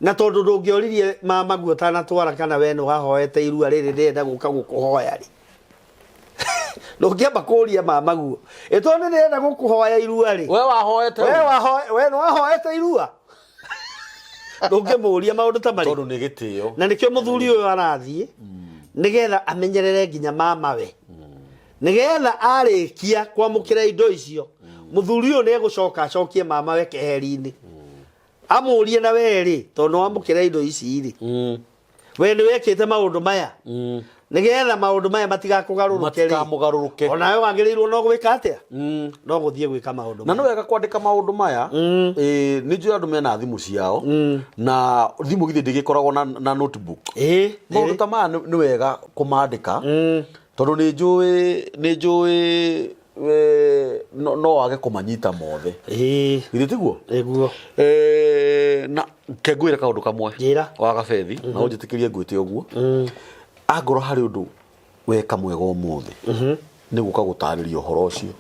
na tondũ ndũngĩoririe mama guo ũtanatwara kana we nĩ wahoete irua rĩrĩ ndĩrenda gũka gũkũhoya rĩ, ndũngĩamba kũria mama guo ĩ tondũ ndĩrenda gũkũhoya irua rĩ. We wahoete? We we nĩ wahoete irua? Ndũngĩmũria maũndũ ta marĩ. Tondũ nĩ gĩtĩo. Na nĩkĩo mũthuri ũyũ arathiĩ nĩgetha amenyerere nginya mamawe, nĩgetha arĩkia kwamũkĩra indo icio, mũthuri ũyũ nĩ egũcoka acokie mamawe keheri-inĩ, amũrie, na we rĩ, tondũ nĩ wamũkĩra indo ici rĩ, we nĩ wekĩte maũndũ maya? Nĩgetha maũndũ maya matigakũgarũrũke rĩ, Matikamũgarũrũke. Onawe wagĩrĩirwo no gwĩka atĩa? No gũthiĩ gwĩka maũndũ Na nĩ maya. Wega kwandĩka maũndũ maya. Ĩĩ, nĩ njũĩ andũ mena thimũ ciao, na thimũ githĩ ndĩgĩkoragwo na notebook? Maũndũ ta maya nĩ wega kũmandĩka, tondũ nĩ njũĩ no wage kũmanyita mothe. Githĩ tiguo? Nĩguo. Na ke ngwĩre kaũndũ kamwe. Njĩra. Wa gabethi, na ũnjĩtĩkĩrie ngwĩte ũguo, angorwo harĩ ũndũ weka mwega ũmũthĩ, nĩ gũka gũtarĩria ũhoro ũcio.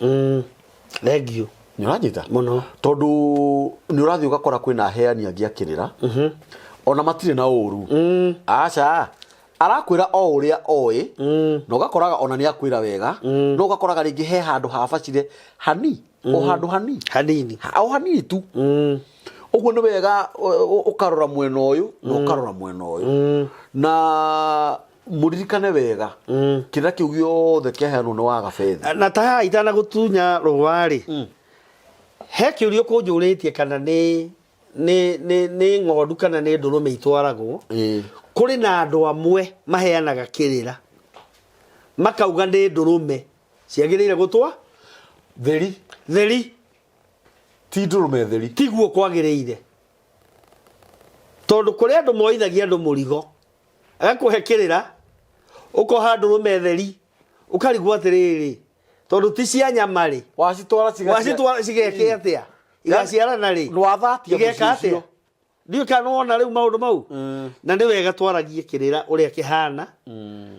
Thank you. Nĩ ũranyita? Mũno. Tondũ nĩ ũrathiĩ ũgakora kwĩna aheani angĩ akĩrĩra, ona matirĩ na ũru, aca arakwĩra o ũrĩa oĩ, na ũgakoraga ona nĩ akwĩra wega, no ũgakoraga rĩngĩ he handũ habacire hani, o handũ hani. Hanini. O hanini tu. Ũguo nĩ wega ũkarora mwena ũyũ na ũkarora mwena ũyũ, na mũririkane wega kĩrĩra kĩu gĩothe kĩaheanwo nĩ waga bethi. Na ta haha itanagũtunya rũa rĩ, he kĩũria ũkũnjũrĩtie kana nĩ ng'ondu kana nĩ ndũrũme itwaragwo. Kũrĩ na andũ amwe maheanaga kĩrĩra makauga nĩ ndũrũme ciagĩrĩire gũtwa. Theri. Theri. Ti ndũrũme theri. Tiguo kwagĩrĩire, tondũ kũrĩ andũ moithagia andũ mũrigo, agakũhe kĩrĩra ũkoha ndũrũme theri, ũkarigwo atĩrĩrĩ, tondũ ti cia nyama rĩ, wacitwara wacitwara cigeke atĩa? Igaciarana rĩ? Nĩwathatia igeka mũciĩ ũcio. Atĩa? Ndiũĩ kana nĩwona rĩu maũndũ mau. Na nĩ wega twaragie kĩrĩra ũrĩa kĩhana,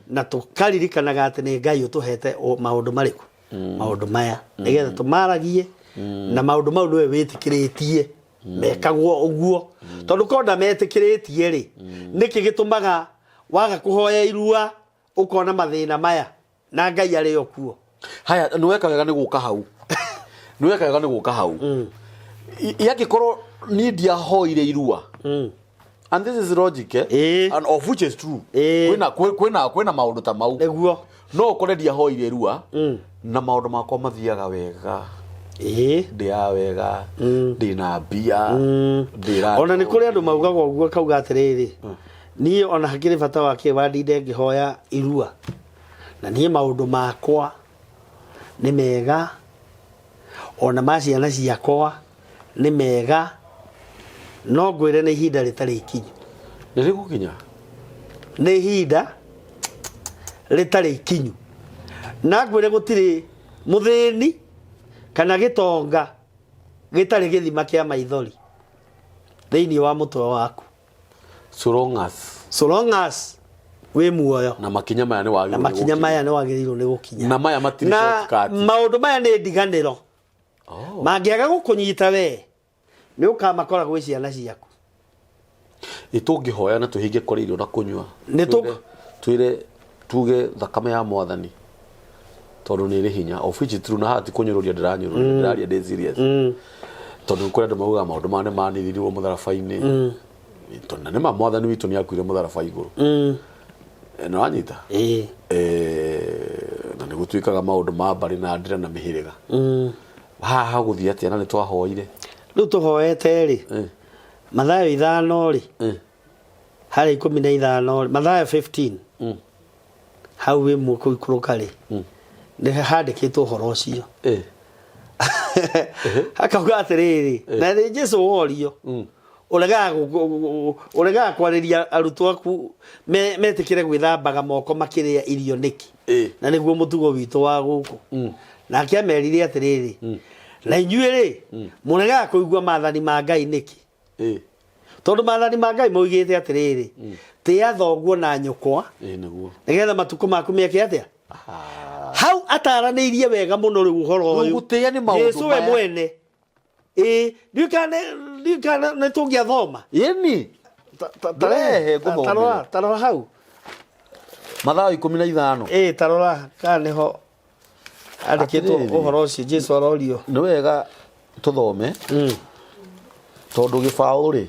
na tũkaririkanaga atĩ nĩ Ngai ũtũhete maũndũ marĩkũ, maũndũ maya, nĩgetha tũmaragie, na maũndũ mau nĩwe wĩtĩkĩrĩtie mekagwo ũguo, tondũ korwo ndametĩkĩrĩtie rĩ, nĩkĩ gĩtũmaga waga kũhoya irua ũkona mathĩna maya na Ngai arĩ o kuo? Haya, nĩ weka wega nĩ gũka hau, nĩ weka wega nĩ gũka hau. Yangĩkorwo niĩ ndiahoire irua, and this is logic, eh? And of which is true. Kwĩna maũndũ ta mau. No ũkore ndiahoire irua na maũndũ makwa mathiaga wega, ndĩaga wega, ndĩna mbia, ndĩra Ona nĩ kũrĩ andũ maugaga ũguo, akauga atĩrĩrĩ, niĩ ona hakĩrĩ bata wa kĩ wandinde ngĩhoya irua, na niĩ maũndũ makwa nĩ mega, ona ma ciana ciakwa nĩ mega. No ngwĩre nĩ ihinda rĩtarĩ ikinyu. Nĩ rĩgũkinya. Nĩ ihinda rĩtarĩ ikinyu. Na ngwĩre gũtirĩ mũthĩni kana gĩtonga gĩtarĩ gĩthima kĩa maithori thĩinĩ wa mũtwe waku. So long as So long as wĩ muoyo. Na makinya maya nĩ wagĩrĩirwo Na nĩ makinya gũkinya. Maya nĩ wagĩrĩirwo nĩ gũkinya. Na maya matirĩ Na shortcut. Maũndũ maya nĩ ndiganĩro. Oh. Mangĩaga gũkũnyita we nĩ ũkamakora gwĩ ciana ciaku. Ĩ tũngĩhoya na tũhinge kũrĩa irio na kũnyua Nĩ tũ- twĩre tuge thakame ya mwathani tondũ nĩ ĩrĩ hinya, of which is true, na haha ti kũnyũrũria ndĩranyũrũria, ndĩraria ndĩ serious, tondũ kũrĩ andũ maugaga maũndũ maya nĩ manithirirwo mũtharaba-inĩ. Tondũ na nĩma mwathani witũ nĩ akuire mũtharaba igũrũ. Nĩ wanyita? Ĩĩ. Na nĩ gũtuĩkaga maũndũ ma mbarĩ na ndĩra na mĩhĩrĩga. Haha hagũthiĩ atĩa na nĩ twahoire? Rĩu tũhoete rĩ, Mathayo 5 rĩ, harĩa 15 rĩ, Mathayo 15 hau wĩ mũkũikũrũka rĩ, nĩ handĩkĩtwo ũhoro ũcio. Akauga atĩrĩrĩ, na nĩ Jesu worio, ũregaga kwarĩria arutwo aku metĩkĩre gwĩthambaga moko makĩrĩa irio nĩkĩ? Na nĩguo mũtugo witũ wa gũkũ. Nake amerire atĩrĩrĩ, na inyuĩ rĩ, mũregaga kũigua maathani ma Ngai nĩkĩ? Tondũ maathani ma Ngai moigĩte atĩrĩrĩ, tĩa thoguo na nyũkwa, Ĩ nĩguo. Nĩgetha matukũ maku meke atĩa? Hau ataranĩirie wega mũno rĩu ũhoro ũyũ. Gũtĩĩa nĩ maũndũ Jesu we maya. Mwene. Ĩ ndiũĩ kana nĩ tũngĩathoma. Ĩni. Ndũrehe ngũthomere. Tarora hau. Mathayo 15. Ĩ tarora kana nĩho andĩkĩtwo Atĩrĩrĩ. Ũhoro ũcio Jesu arorio. Nĩ wega tũthome tondũ gĩbaũ rĩ,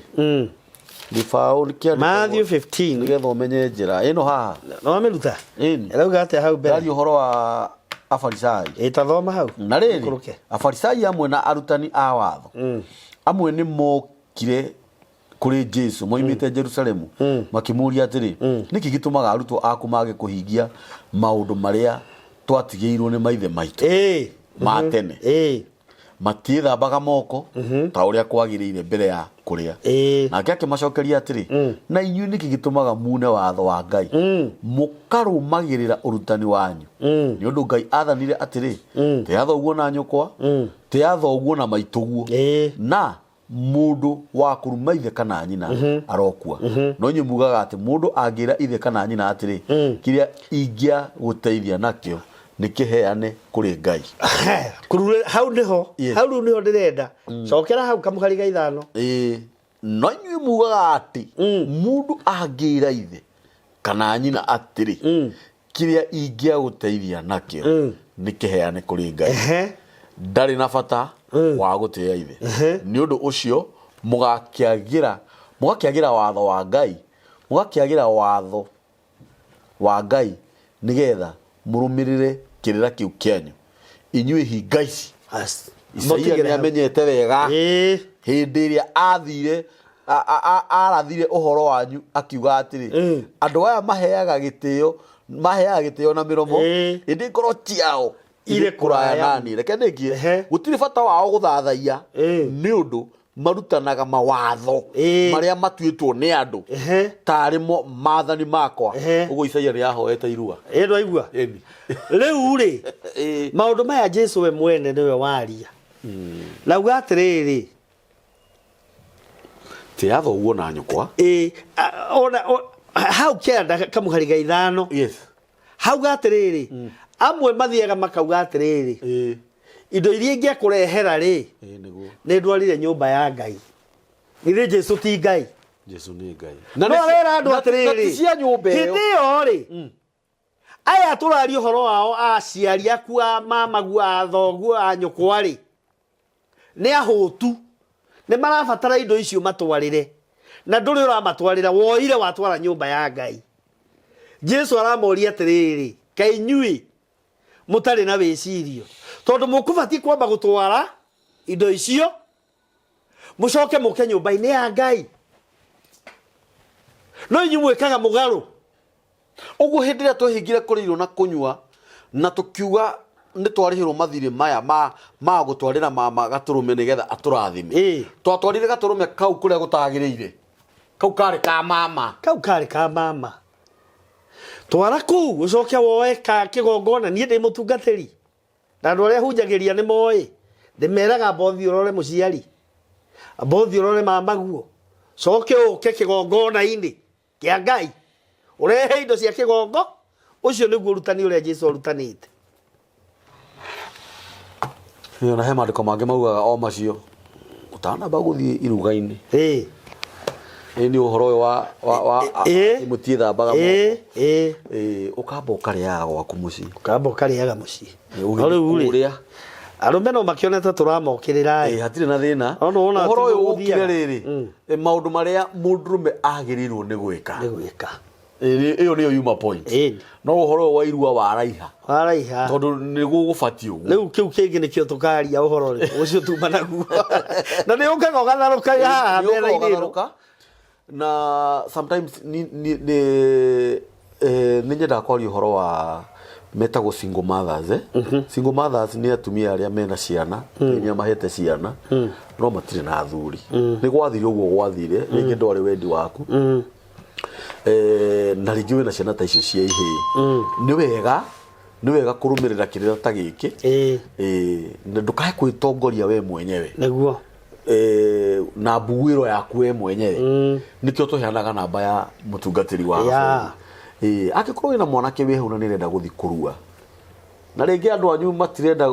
gĩbaũ kĩandĩkagwo Matthew 15. Nĩgetha ũmenye njĩra ĩno haha. Nĩ wamĩruta? Ĩni. Ĩrauga atĩa hau mbere? Ndaria ũhoro wa Afarisai. Ĩ tathoma hau. Na rĩrĩ, Ũikũrũke. Afarisai amwe na arutani a watho amwe nĩ mokire kũrĩ Jesu moimĩte Jerusalemu, makĩmũũria atĩrĩ, nĩkĩ gĩtũmaga arutwo aku mage kũhingia maũndũ marĩa twatigĩirwo nĩ maithe maitũ ma tene? Matiĩthambaga moko ta ũrĩa kwagĩrĩire mbere ya kũrĩa. Nake akĩmacokeria atĩrĩ, na inyuĩ nĩkĩ gĩtũmaga mune watho wa Ngai mũkarũmagĩrĩra ũrutani wanyu? Nĩ ũndũ Ngai athanire atĩrĩ, tĩa thoguo na nyũkwa, tĩa thoguo na maitũguo, na mũndũ wa kũruma ithe kana nyina arokua. No inyuĩ mugaga atĩ mũndũ angĩra ithe kana nyina atĩrĩ, kĩrĩa ingĩagũteithia nakĩo nĩ kĩheane kũrĩ Ngai. Kurure hau niho. Hau rĩu niho ndĩrenda. Cokera hau kamũhari ga 5. Ĩĩ, no inyuĩ mugaga atĩ mũndũ angĩra ithe kana nyina atĩrĩ, kĩrĩa ingĩagũteithia nakĩo nĩ kĩheane kũrĩ Ngai, ndarĩ na bata wa gũtĩĩa ithe. Nĩ ũndũ ũcio mũgakĩagĩra watho wa Ngai, mũgakĩagĩra watho wa Ngai nĩgetha mũrũmĩrĩre kĩrĩra kĩu kĩanyu. Inyuĩ hinga ici! As- Isaia Mũtigĩre nĩ hau. amenyete wega hĩndĩ ĩrĩa athire arathire ũhoro wanyu akiuga atĩrĩ, andũ aya maheaga gĩtĩo na mĩromo, ĩndĩ ngoro ciao irĩ irĩ kũraya kũraya. Nani reke nĩkie. Gũtirĩ bata wao gũthathaiya, nĩ ũndũ marutanaga mawatho marĩa matuĩtwo nĩ andũ tarĩ mo maathani makwa. Ũguo Isaia nĩ ahoete irua. Ĩ ndwaigua? Ĩni. Rĩu rĩ, maũndũ maya Jesu we mwene nĩwe waria na uga atĩrĩrĩ, tĩa thoguo na nyũkwa. Ĩ ona hau kĩanda kamũhari ga 5. Hauga atĩrĩrĩ, amwe mathiaga makauga atĩrĩrĩ, indo iria ingĩakũrehera rĩ, Ĩ nĩguo. Nĩ ndwarire nyũmba ya Ngai. Githĩ Jesu ti Ngai? Jesu nĩ Ngai. No arera andũ Na atĩrĩrĩ, ti cia nyũmba ĩyo. Hĩndĩ ĩyo rĩ, aya tũraria ũhoro wao, aciari aku, a mamaguo, a thoguo, a nyũkwa rĩ, nĩ ahũtu, nĩ marabatara indo icio matwarĩre, na ndũrĩ ũramatwarĩra, woire watwara nyũmba ya Ngai. Jesu aramoria atĩrĩrĩ, kaĩ inyuĩ mũtarĩ na wĩcirio? Tondũ mũkũbatiĩ kwamba gũtwara indo icio, mũcoke mũke nyũmba-inĩ ya Ngai, no inyuĩ mwĩkaga mũgarũ. Ũguo hĩndĩ ĩrĩa twehingire kũrĩa irio na kũnyua na tũkiuga nĩ twarĩhĩrwo mathirĩ maya ma gũtwarĩra mama gatũrũme nĩgetha atũrathime, twatwarire gatũrũme kau kũrĩa gũtagĩrĩire. Kau karĩ ka mama. Kau karĩ ka mama. Twara kũu ũcoke woe ka kĩgongona. Niĩ ndĩ mũtungatĩri na andũ arĩa hunjagĩria nĩ moĩ, ndĩmeraga mbothi ũrore mũciari, mbothi ũrore mamaguo, coke ũke kĩgongona-inĩ kĩa Ngai ũrehe indo cia kĩgongo. Ũcio nĩguo ũrutani ũrĩa Jesu arutanĩte. Ĩyo na he maandĩko mangĩ maugaga o macio ũtanamba gũthiĩ iruga-inĩ. Ĩ nĩ ũhoro ũyũ wa wa wa Ĩĩ. mũtiĩthambaga moko. ĩĩ ĩĩ Ĩĩ, ũkamba ũkarĩaga gwaku mũciĩ. Ũkamba ũkarĩaga mũciĩ. Ĩĩ, ũgĩthiĩ No rĩu rĩ, kũrĩa. Arũme no makĩone ta tũramokĩrĩra. Ĩĩ, hatirĩ na thĩna. No nĩwona Ũhoro ũyũ tiguo ũkire gũthiaga. rĩrĩ, maũndũ marĩa mũndũrũme agĩrĩirwo nĩ gwĩka. Nĩ gwĩka. Ĩĩ, ĩyo nĩyo yuma point. Ĩni. No ũhoro ũyũ wa irua waraiha. Waraiha. Tondũ nĩguo gũbatiĩ ũguo. Rĩu kĩu kĩngĩ nĩkĩo tũkaria ũhoro rĩ ũcio tuma naguo na nĩ ũkaga ũgatharũka haha Nĩ ũkaga metha-inĩ ĩno. ũgatharũka. Na sometimes ni ni ni nĩ nyendaga kwaria ũhoro wa metagwo single mothers, eh? Single mothers nĩ atumia arĩa mena ciana, Ngai nĩ amahete ciana, no matirĩ na athuri. Nĩ gwathire ũguo gwathire, rĩngĩ ndwarĩ wendi waku. Na rĩngĩ wĩna ciana ta icio cia ihĩĩ. Nĩ wega kũrũmĩrĩra kĩrĩra ta gĩkĩ. Na ndũkae kwĩtongoria we mwenyewe. Na mbuguĩro yaku we mwenyewe. Nĩkĩo tũheanaga namba ya mũtungatĩri wa bengi. Angĩkorwo wĩna mwanake wĩ hau na nĩarenda gũthiĩ kũrua na rĩngĩ andũ anyu matirenda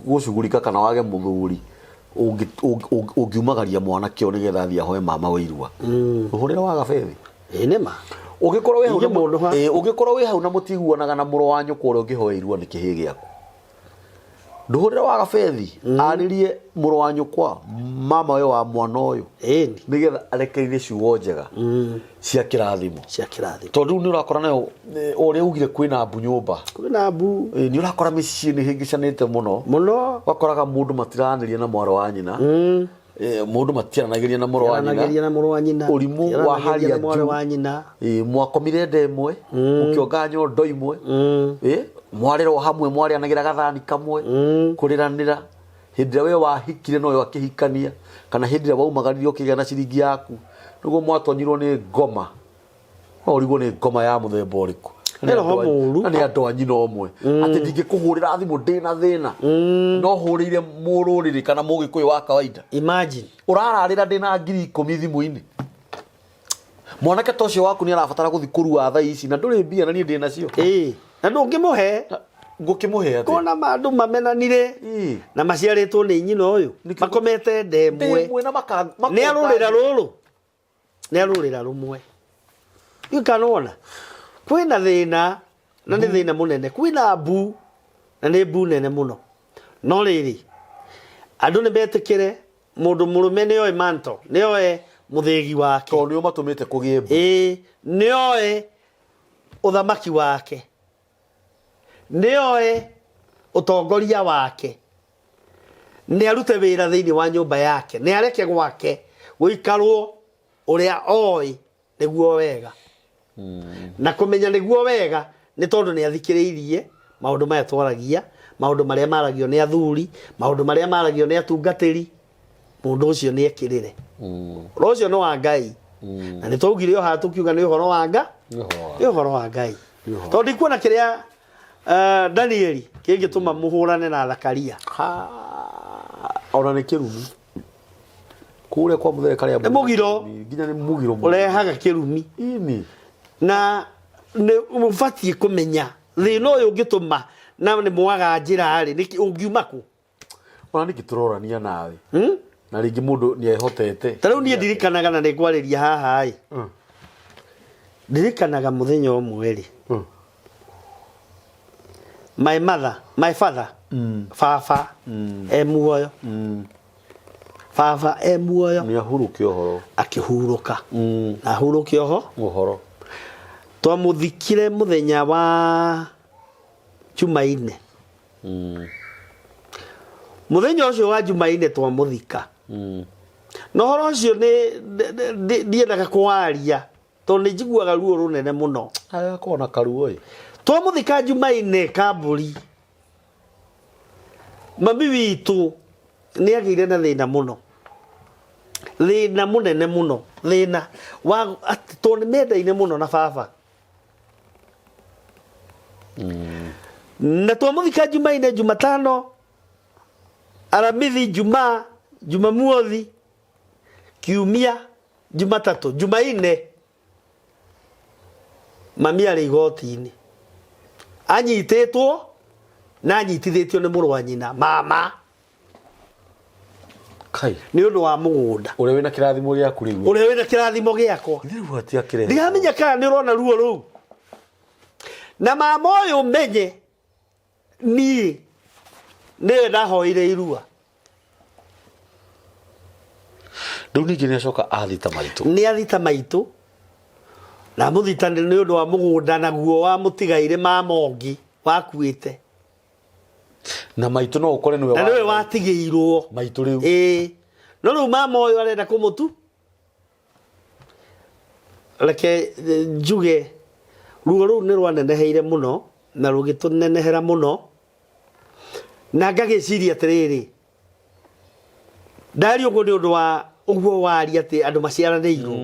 gũcugurika kana wage mũthuri, ũngiumagaria mwanake ũyũ nĩgetha athiĩ ahoe mama wa irua, ũhũrĩre waga bethi. Ĩĩ nĩ ma. Ũngĩkorwo wĩ hau na Ingĩ mũndũ ha. Ũngĩkorwo wĩ hau na mũtiguanaga na mũrũ wa nyũkwa ũrĩa ũngĩhoya irua nĩ kĩhĩ gĩaku, ndũhũrĩre waga bethi arĩrie mũrũ wa nyũkwa, mama we wa mwana ũyũ, nĩgetha arekererie ciugo njega cia kĩrathimo. Cia kĩrathimo. Tondũ rĩu nĩ ũrakora nayo, o ũrĩa ugire kwĩna mbu nyũmba. Kwĩna mbu. Nĩ ũrakora mĩciĩ nĩ hĩngĩcanĩte mũno. Mũno. Ũgakoraga mũndũ matiranĩria na mwarĩ wa nyina. Mũndũ matiaranagĩria na mũrũ wa nyina. Matiaranagĩria na mũrũ wa nyina. Ũrimũ wa hali Matiaranagĩria ya na mwarĩ juu. wa nyina. Mwakomire nda ĩmwe, mũkĩonga nyondo imwe, mwarĩrwo hamwe, mwarĩanagĩra gathani kamwe, kũrĩranĩra. Hĩndĩ ĩrĩa we wahikire noyo akĩhikania, kana hĩndĩ ĩrĩa waumagarire ũkĩgĩa na ciringi yaku, nĩguo mwatonyirwo nĩ ngoma. No ũrigwo nĩ ngoma ya mũthemba ũrĩkũ. Nĩ roho mũru. Na nĩ andũ a nyina ũmwe. Atĩ ndingĩkũhũrĩra thimũ ndĩna thĩna, no hũrĩire mũrũrĩrĩ kana mũgĩkũyũ wa kawaida. Imagine. Ũrararĩra ndĩna 10,000 thimũ-inĩ. Mwanake ta ũcio waku nĩ arabatara gũthiĩ kũrua thaa ici na ndũrĩ mbia na niĩ ndĩ nacio. Ĩĩ. Na ndũngĩmũhe. Ngũkĩmũhe atĩa? Kona andũ mamenanire na maciarĩtwo nĩ nyina ũyũ, makomete nda ĩmwe. Ĩmwe na Nĩ arũrĩra rũrũ, nĩ arũrĩra rũmwe. Ikanona kwĩna thĩna na nĩ thĩna mũnene, kwĩna mbu na nĩ mbu nene mũno. No rĩrĩ, andũ nĩ metĩkĩre mũndũ mũrũme nĩoe manto, nĩoe mũthĩgi wake. Tondũ nĩo matũmĩte kũgĩe mbu. Ĩĩ, nĩoe ũthamaki wake, nĩoe ũtongoria wake, nĩ arute wĩra thĩinĩ wa nyũmba yake, nĩ areke gwake gũikarwo ũrĩa oĩ nĩguo wega. Na kũmenya nĩguo wega nĩ tondũ nĩ athikĩrĩirie maũndũ maya twaragia, maũndũ marĩa maragio nĩ athuri, maũndũ marĩa maragio nĩ atungatĩri. Mũndũ ũcio nĩ ekĩrĩre ũhoro ũcio nĩ wa Ngai, na nĩ twaugire o haha tũkiuga nĩ ũhoro wa Nga nĩ ũhoro wa Ngai, tondũ ndikuona kĩrĩa Danieli kĩngĩtũma mũhũrane na Zakaria. Ha, ona nĩ kĩrumi kũrĩa kwa mũthee karĩa. Nĩ mũgiro. Nginya nĩ mũgiro. Ũrehaga kĩrumi. Ini. Na nĩ ũbatiĩ kũmenya thĩna ũyũ ũngĩtũma na nĩ mwaga njĩra rĩ, nĩkĩ ũngiuma kũ? Ona nĩkĩ tũrorania nawe na rĩngĩ mũndũ nĩ ehotete. Ta rĩu niĩ ndirikanaga, na nĩ ngwarĩria haha ĩ, ndirikanaga mũthenya ũmwe rĩ, my mother, my father, baba e muoyo, baba e muoyo, Nĩ ahurũke ũhoro. Akĩhurũka na ahurũke oho. Ũhoro. Twamũthikire mũthenya wa Jumaine. Mũthenya ũcio wa Jumaine twamũthika, na ũhoro ũcio nĩ ndiendaga kwaria tondũ nĩ njiguaga ruo rũnene mũno. Agakorwo na karuo ĩ. Twamũthika Jumaine kambũri, mami witũ nĩ agĩire na thĩna mũno, thĩna mũnene mũno, thĩna wa atĩ tondũ nĩ mendaine mũno na baba. Na twamuthika Jumaine, Jumatano, Aramithi, Jumaa, Jumamuothi, Kiumia, Jumatatu, Jumaine, mami arĩ igoti-inĩ anyitĩtwo na anyitithĩtio nĩ mũrũ wa nyina mama. Kai. Nĩ ũndũ wa mũgũnda. Ũrĩa wĩna kĩrathimo gĩaku rĩu. Ũrĩa wĩna kĩrathimo gĩakwa. Rĩu atiakĩrehe. Ndiramenya kana nĩ ũrona ruo rũu. Na mama ũyũ menye niĩ nĩwe ndahoire irua. Rĩu ningĩ nĩ acoka athita maitũ. Nĩ athita maitũ na mũthita nĩ ũndũ wa mũgũnda naguo wa mũtigairĩ mama ũngĩ wakuĩte. Na maitũ no ũkore nĩwe na nĩwe watigĩirwo maitũ rĩu. Ĩĩ, no rĩu mama ũyũ arenda kũmũtu. Reke njuge ruo rũu nĩ rwaneneheire mũno na rũgĩtũnenehera mũno, na ngagĩciria atĩrĩrĩ, ndaria ũguo nĩ ũndũ wa ũguo waria atĩ andũ maciaranĩirwo.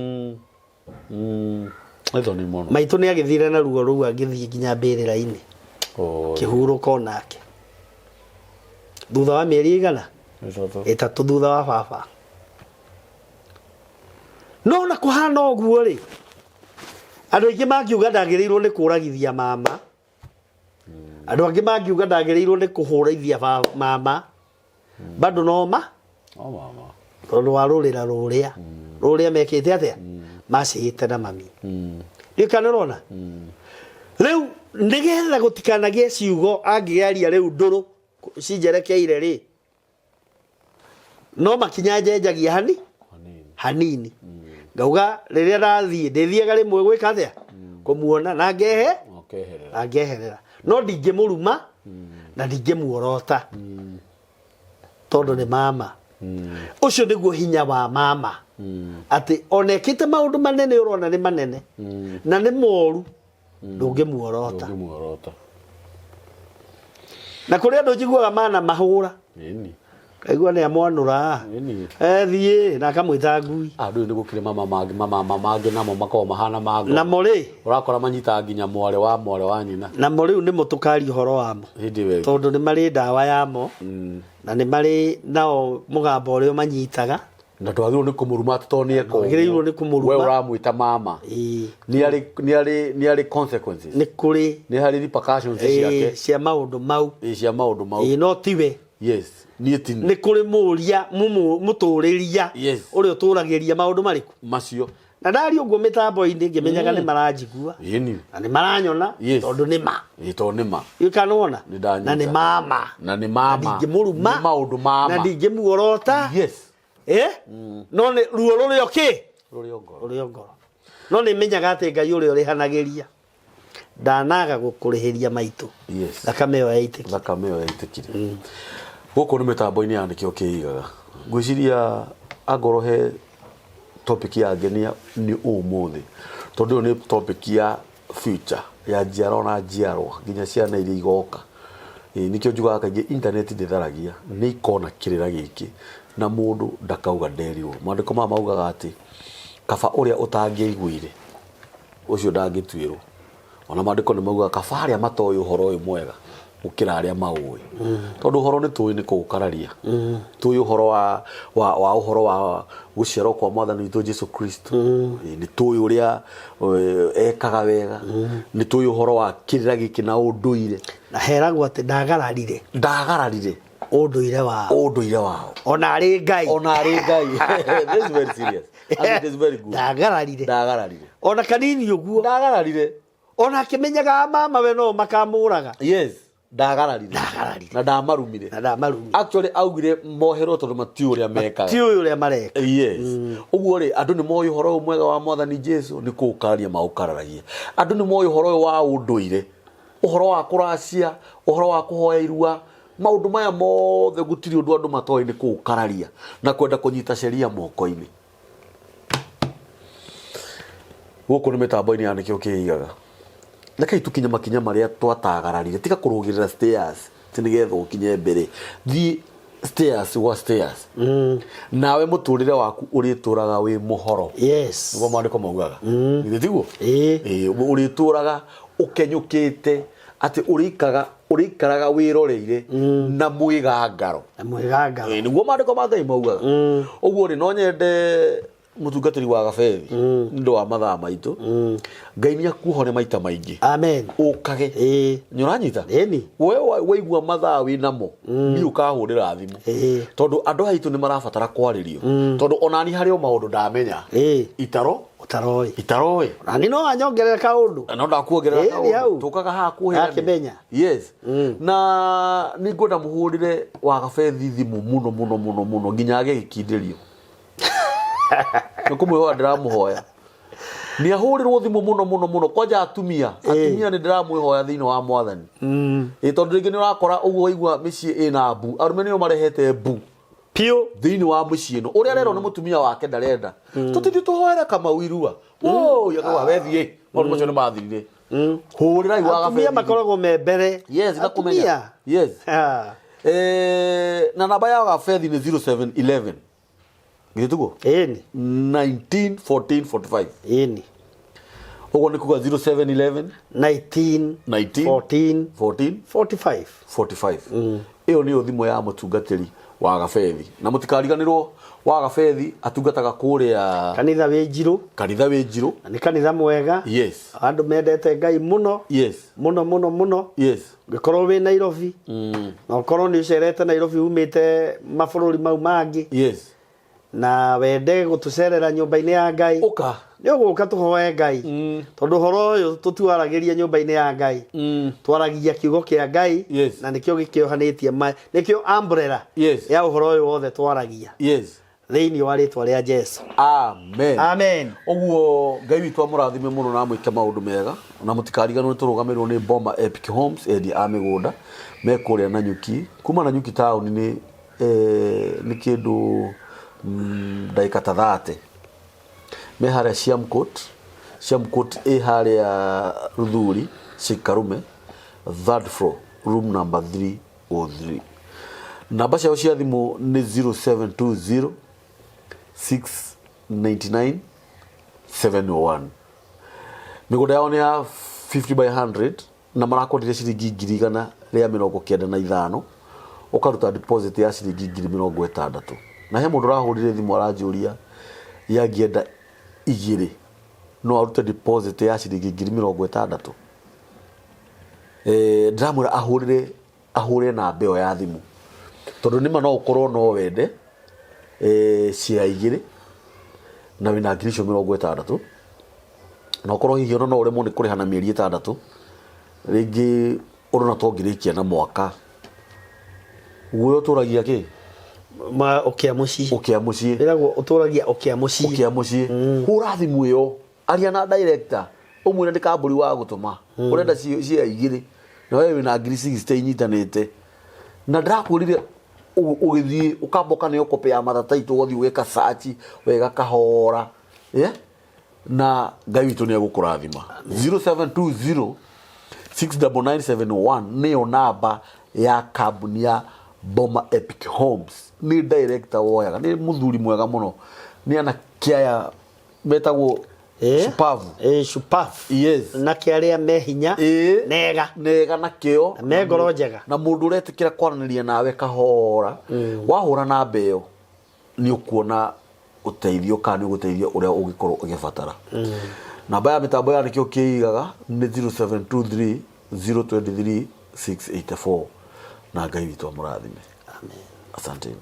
Nĩ thoni mũno. Maitũ nĩ agĩthire na ruo rũu agĩthiĩ nginya mbĩrĩra-inĩ. Kĩhurũka onake thutha wa mĩeri igana 3 thutha wa baba. No na kũhana ũguo rĩ, andũ aingĩ mangiuga ndagĩrĩirwo nĩ kũragithia mama, andũ angĩ mangiuga ndagĩrĩirwo nĩ kũhũraithia mama, bado no ma O mama. Tondũ wa rũrĩra rũrĩa rũrĩa mekĩte atĩa macĩĩte na mami. Ndiũĩ kana nĩ ũrona. Rĩu nĩgetha gũtikanagĩe ciugo angĩaria rĩu ndũrũ cinjerekeire rĩ, no makinya njenjagia hani hanini, ngauga rĩrĩa ndathiĩ ndĩthiaga rĩmwe gwĩka atĩa kũmuona na ngehe Ũkeherera. Na ngeherera, no ndingĩmũruma na ndingĩmuorota tondũ nĩ mama. Ũcio nĩguo hinya wa mama, atĩ ona ekĩte maũndũ manene ũrona nĩ manene na nĩ moru, ndũngĩmuorota. Ndũngĩmuorota. Na kũrĩ andũ njiguaga mana mahũra. Kaigua nĩ amwanũra. Ethiĩ na akamwĩta ngui. Andũ nĩ gũkĩrĩ mama mangĩ, mama mangĩ namo makoragwo mahana mango. Namo rĩ, Ũrakora manyitaga nginya mwarĩ wa nyina. Namo rĩu nĩmo tũkaria ũhoro wamo. Hĩndĩ ĩyo ĩngĩ. Tondũ nĩ marĩ ndawa yamo na nĩ marĩ nao mũgambo ũrĩa ũmanyitaga. Na ndwagĩrĩirwo nĩ kũmũruma atĩ tondũ nĩ eka ũguo. Ndwagĩrĩirwo nĩ kũmũruma. We ũramwĩta mama. Nĩ arĩ consequences. Nĩ kũrĩ. Nĩ harĩ repercussions ciake. Cia maũndũ mau. Ĩĩ, cia maũndũ mau. Ĩĩ, no tiwe. Yes. Niĩ ti Nĩ kũrĩ mũria mũtũrĩria ũrĩa ũtũragĩria maũndũ marĩkũ macio. Na ndaria ũguo mĩtambo-inĩ ngĩmenyaga nĩ maranjigua na nĩ maranyona tondũ nĩ ma. Ĩĩ, tondũ nĩ ma. Ĩĩ, kana wona. Nĩ ndanyita. Na nĩ mama. Na nĩ mama. Na ndingĩmũruma. Nĩ maũndũ mama. Na ndingĩmuorota. No nĩ ruo rũrĩ o kĩ? Rũrĩ o ngoro. Rũrĩ o ngoro. No nĩ menyaga atĩ Ngai ũrĩa ũrĩhanagĩria ndanaga gũkũrĩhĩria maitũ. Thakame ĩyo yaitĩkire. Thakame ĩyo yaitĩkire. Gũkũ nĩ mĩtambo-inĩ ya Nĩkĩo Kĩigaga. Ngwĩciria angorwo he topic ya ngenia nĩ ũmũthĩ, tondũ ĩyo nĩ topic ya future ya njiarwa na njiarwa nginya ciana iria igoka. Ĩĩ, nĩkĩo njugaga kaingĩ internet ndĩtharagia, nĩ ikona kĩrĩra gĩkĩ na mũndũ ndakauga nderirwo. Maandĩko maya maugaga atĩ kaba ũrĩa ũtangĩaiguire ũcio ndangĩtuĩrwo. Ona maandĩko nĩ maugaga kaba arĩa matoĩ ũhoro ũyũ mwega gũkĩra arĩa maũĩ. Tondũ ũhoro nĩ tũĩ nĩ kũũkararia. Tũĩ ũhoro wa ũhoro wa gũciarwo kwa mwathani witũ Jesu Kristo. Nĩ tũĩ ũrĩa ekaga wega. Nĩ tũĩ ũhoro wa kĩrĩra gĩkĩ na ũndũire. Na heragwo atĩ ndagararire. Ndagararire. Ũndũire wao. Ũndũire wao. Ona arĩ Ngai. Ona arĩ Ngai. This is very serious. And it is very good. Ndagararire. Ndagararire. Ona kanini ũguo. Ndagararire. Ona akĩmenyaga mama we no makamũraga. Yes. Ndagararire. Ndagararire. Na ndamarumire. Na ndamarumire. Actually augire moherwo tondũ matiũĩ ũrĩa mekaga. Matiũĩ ũrĩa mareka. Yes. Ũguo rĩ, andũ nĩ moĩ ũhoro ũyũ mwega wa mwathani Jesu nĩ kũũkararia maũkararagia. Andũ nĩ moĩ ũhoro ũyũ wa ũndũire, ũhoro wa kũracia, ũhoro wa kũhoya irua, maũndũ maya mothe gũtirĩ ũndũ andũ matoĩ nĩ kũũkararia na kwenda kũnyita sheria moko-inĩ. Gũkũ nĩ mĩtambo-inĩ ya Nĩkĩo Kĩigaga. Rekei tũkinye makinya marĩa twatagararire. Tiga kũrũgĩrĩra stairs atĩ nĩgetha ũkinye mbere. Thiĩ stairs gwa stairs. Nawe mũtũrĩre waku ũrĩtũraga wĩ mũhoro. Nĩguo maandĩko maugaga. Githĩ tiguo? Ĩĩ. Ĩĩ, ũrĩtũraga ũkenyũkĩte atĩ ũrĩikaga Ũrĩikaraga wĩroreire na mwĩgangaro. Na mwĩgangaro. Ĩĩ, nĩguo maandĩko ma Ngai maugaga. Ũguo rĩ, no nyende mũtungatĩri wa Gabethi, nĩ ũndũ wa mathaa maitũ, Ngai nĩ akuohore maita maingĩ. Amen. Ũkage. Nĩ ũranyita? Ĩni. We waigua mathaa wĩ namo, niĩ ũkahũrĩra thimũ, tondũ andũ aya aitũ nĩ marabatara kwarĩrio, tondũ onani harĩ o maũndũ ndamenya itaro Ũtaroĩ. Itaroĩ. Na nĩ no anyongerere kaũndũ. No ndakuongerera. Ĩni hau. Kaũndũ tũkaga haha kuohera. Ndakĩmenya. Yes, na nĩ ngwenda mũhũrĩre wa Gabethi thimũ mũno mũno mũno mũno nginya age gĩkindĩrio. Nĩ kũmwĩhoya ndĩramũhoya nĩ ahũrĩrwo thimũ mũno mũno mũno, kwanja atumia. Atumia nĩ ndĩramwĩhoya thĩinĩ wa Mwathani. Ĩ tondũ rĩngĩ nĩ ũrakora ũguo waigua mĩciĩ ĩna mbu, arũme nĩo marehete mbu Piũ. Thĩinĩ wa mũciĩ ĩno, ũrĩa arerwo nĩ mũtumia wake ndarenda tũtithĩ tũhoere Kamau irua woi, akauga wethiĩ maũndũ macio nĩ mathirire. Hũrĩrai wa Atumia Gabethi. Makoragwo me mbere. Yes, na kũmenya. Atumia. Yes. Ah. Na namba ya Gabethi nĩ 0711, githĩ tiguo? Ĩni. 19 14 45. Ĩni. Ũguo nĩ kuga 0711 19 19 14 14 45. 45. Ĩyo nĩyo thimũ ya mũtungatĩri wa Gabethi, na mũtikariganĩrwo wa Gabethi atungataga kũrĩa Kanitha wĩ Njirũ. Kanitha wĩ Njirũ. Na nĩ kanitha mwega. Andũ mendete Ngai mũno. Mũno mũno mũno. Ũngĩkorwo wĩ Nairobi, na ũkorwo nĩ ũcerete Nairobi umĩte mabũrũri mau mangĩ, na wende gũtũcerera nyũmba-inĩ ya Ngai, ũka. Nĩ ũgũka tũhoe Ngai, tondũ ũhoro ũyũ tũtiwaragĩria nyũmba-inĩ ya Ngai, twaragia kiugo kĩa Ngai. Na nĩkĩo gĩkĩohanĩtie nĩkĩo umbrella ya ũhoro ũyũ wothe twaragia thĩinĩ wa rĩtwa rĩa Jesu. Amen. Amen. Ũguo Ngai witũ amũrathime mũno na amwĩke maũndũ mega, na mũtikariganĩrwo nĩ tũrũgamĩrĩrwo nĩ Boma Epic Homes, endia a mĩgũnda me kũrĩa Nanyuki. Kuma Nanyuki taũni nĩ nĩ kĩndũ ndagĩka ta 30. Me harĩa Siamcourt. Siamcourt ĩ harĩa Ruthuri Cikarume, third floor, room number 303. Namba ciao cia thimũ nĩ 0720 699 701. Mĩgũnda yao nĩ ya 50 by 100 na marakwendire ciringi 195,000, ũkaruta deposit ya ciringi 60,000. Na he mũndũ ũrahũrire thimũ aranjũria yangĩenda igĩrĩ no arute deposit ya ciringi 60,000. Ndĩramwĩra ahũrĩre ahũre namba ĩyo ya thimũ, tondũ nĩma no ũkorwo no wende cia igĩrĩ na wĩna 60,000, na ũkorwo hihi ona no ũremwo nĩ kũrĩha na mĩeri 6, rĩngĩ ũrona to ngĩrĩkia na mwaka. Guoya ũtũragia kĩ? Ma ũkĩa mũciĩ. Ũkĩa mũciĩ. Ĩragwo ũtũragia ũkĩa mũciĩ. Ũkĩa mũciĩ. Hũra thimũ ĩyo, aria na director, ũmwĩre nĩ kambũri wa gũtũma, ũrenda cia igĩrĩ na we wĩna 60,000 inyitanĩte, na ndĩrakwĩrire ũgĩthiĩ ũkamba ũkaneo copy ya matataitũ, ũgathiĩ ũgeka search wega kahora, yeah? Na Ngai witũ nĩ egũkũrathima. 0720 69971 nĩyo namba ya kambuni ya Boma Epic Homes. Nĩ director woyaga, nĩ mũthuri mwega mũno, nĩ anake aya metagwo shupavu. Shupavu. Na kĩ arĩa me hinya. Nega. Nega na kĩo. Na me ngoro njega. Na mũndũ ũretĩkĩra kwaranĩria nawe kahora. Wahũra namba ĩyo nĩ ũkuona ũteithio kana nĩ ũgũteithio ũrĩa ũngĩkorwo ũgĩbatara. Namba ya mĩtambo ya nĩkĩo kĩigaga nĩ 0723 023 684, na Ngai witũ amũrathime. Amen. Asanteni.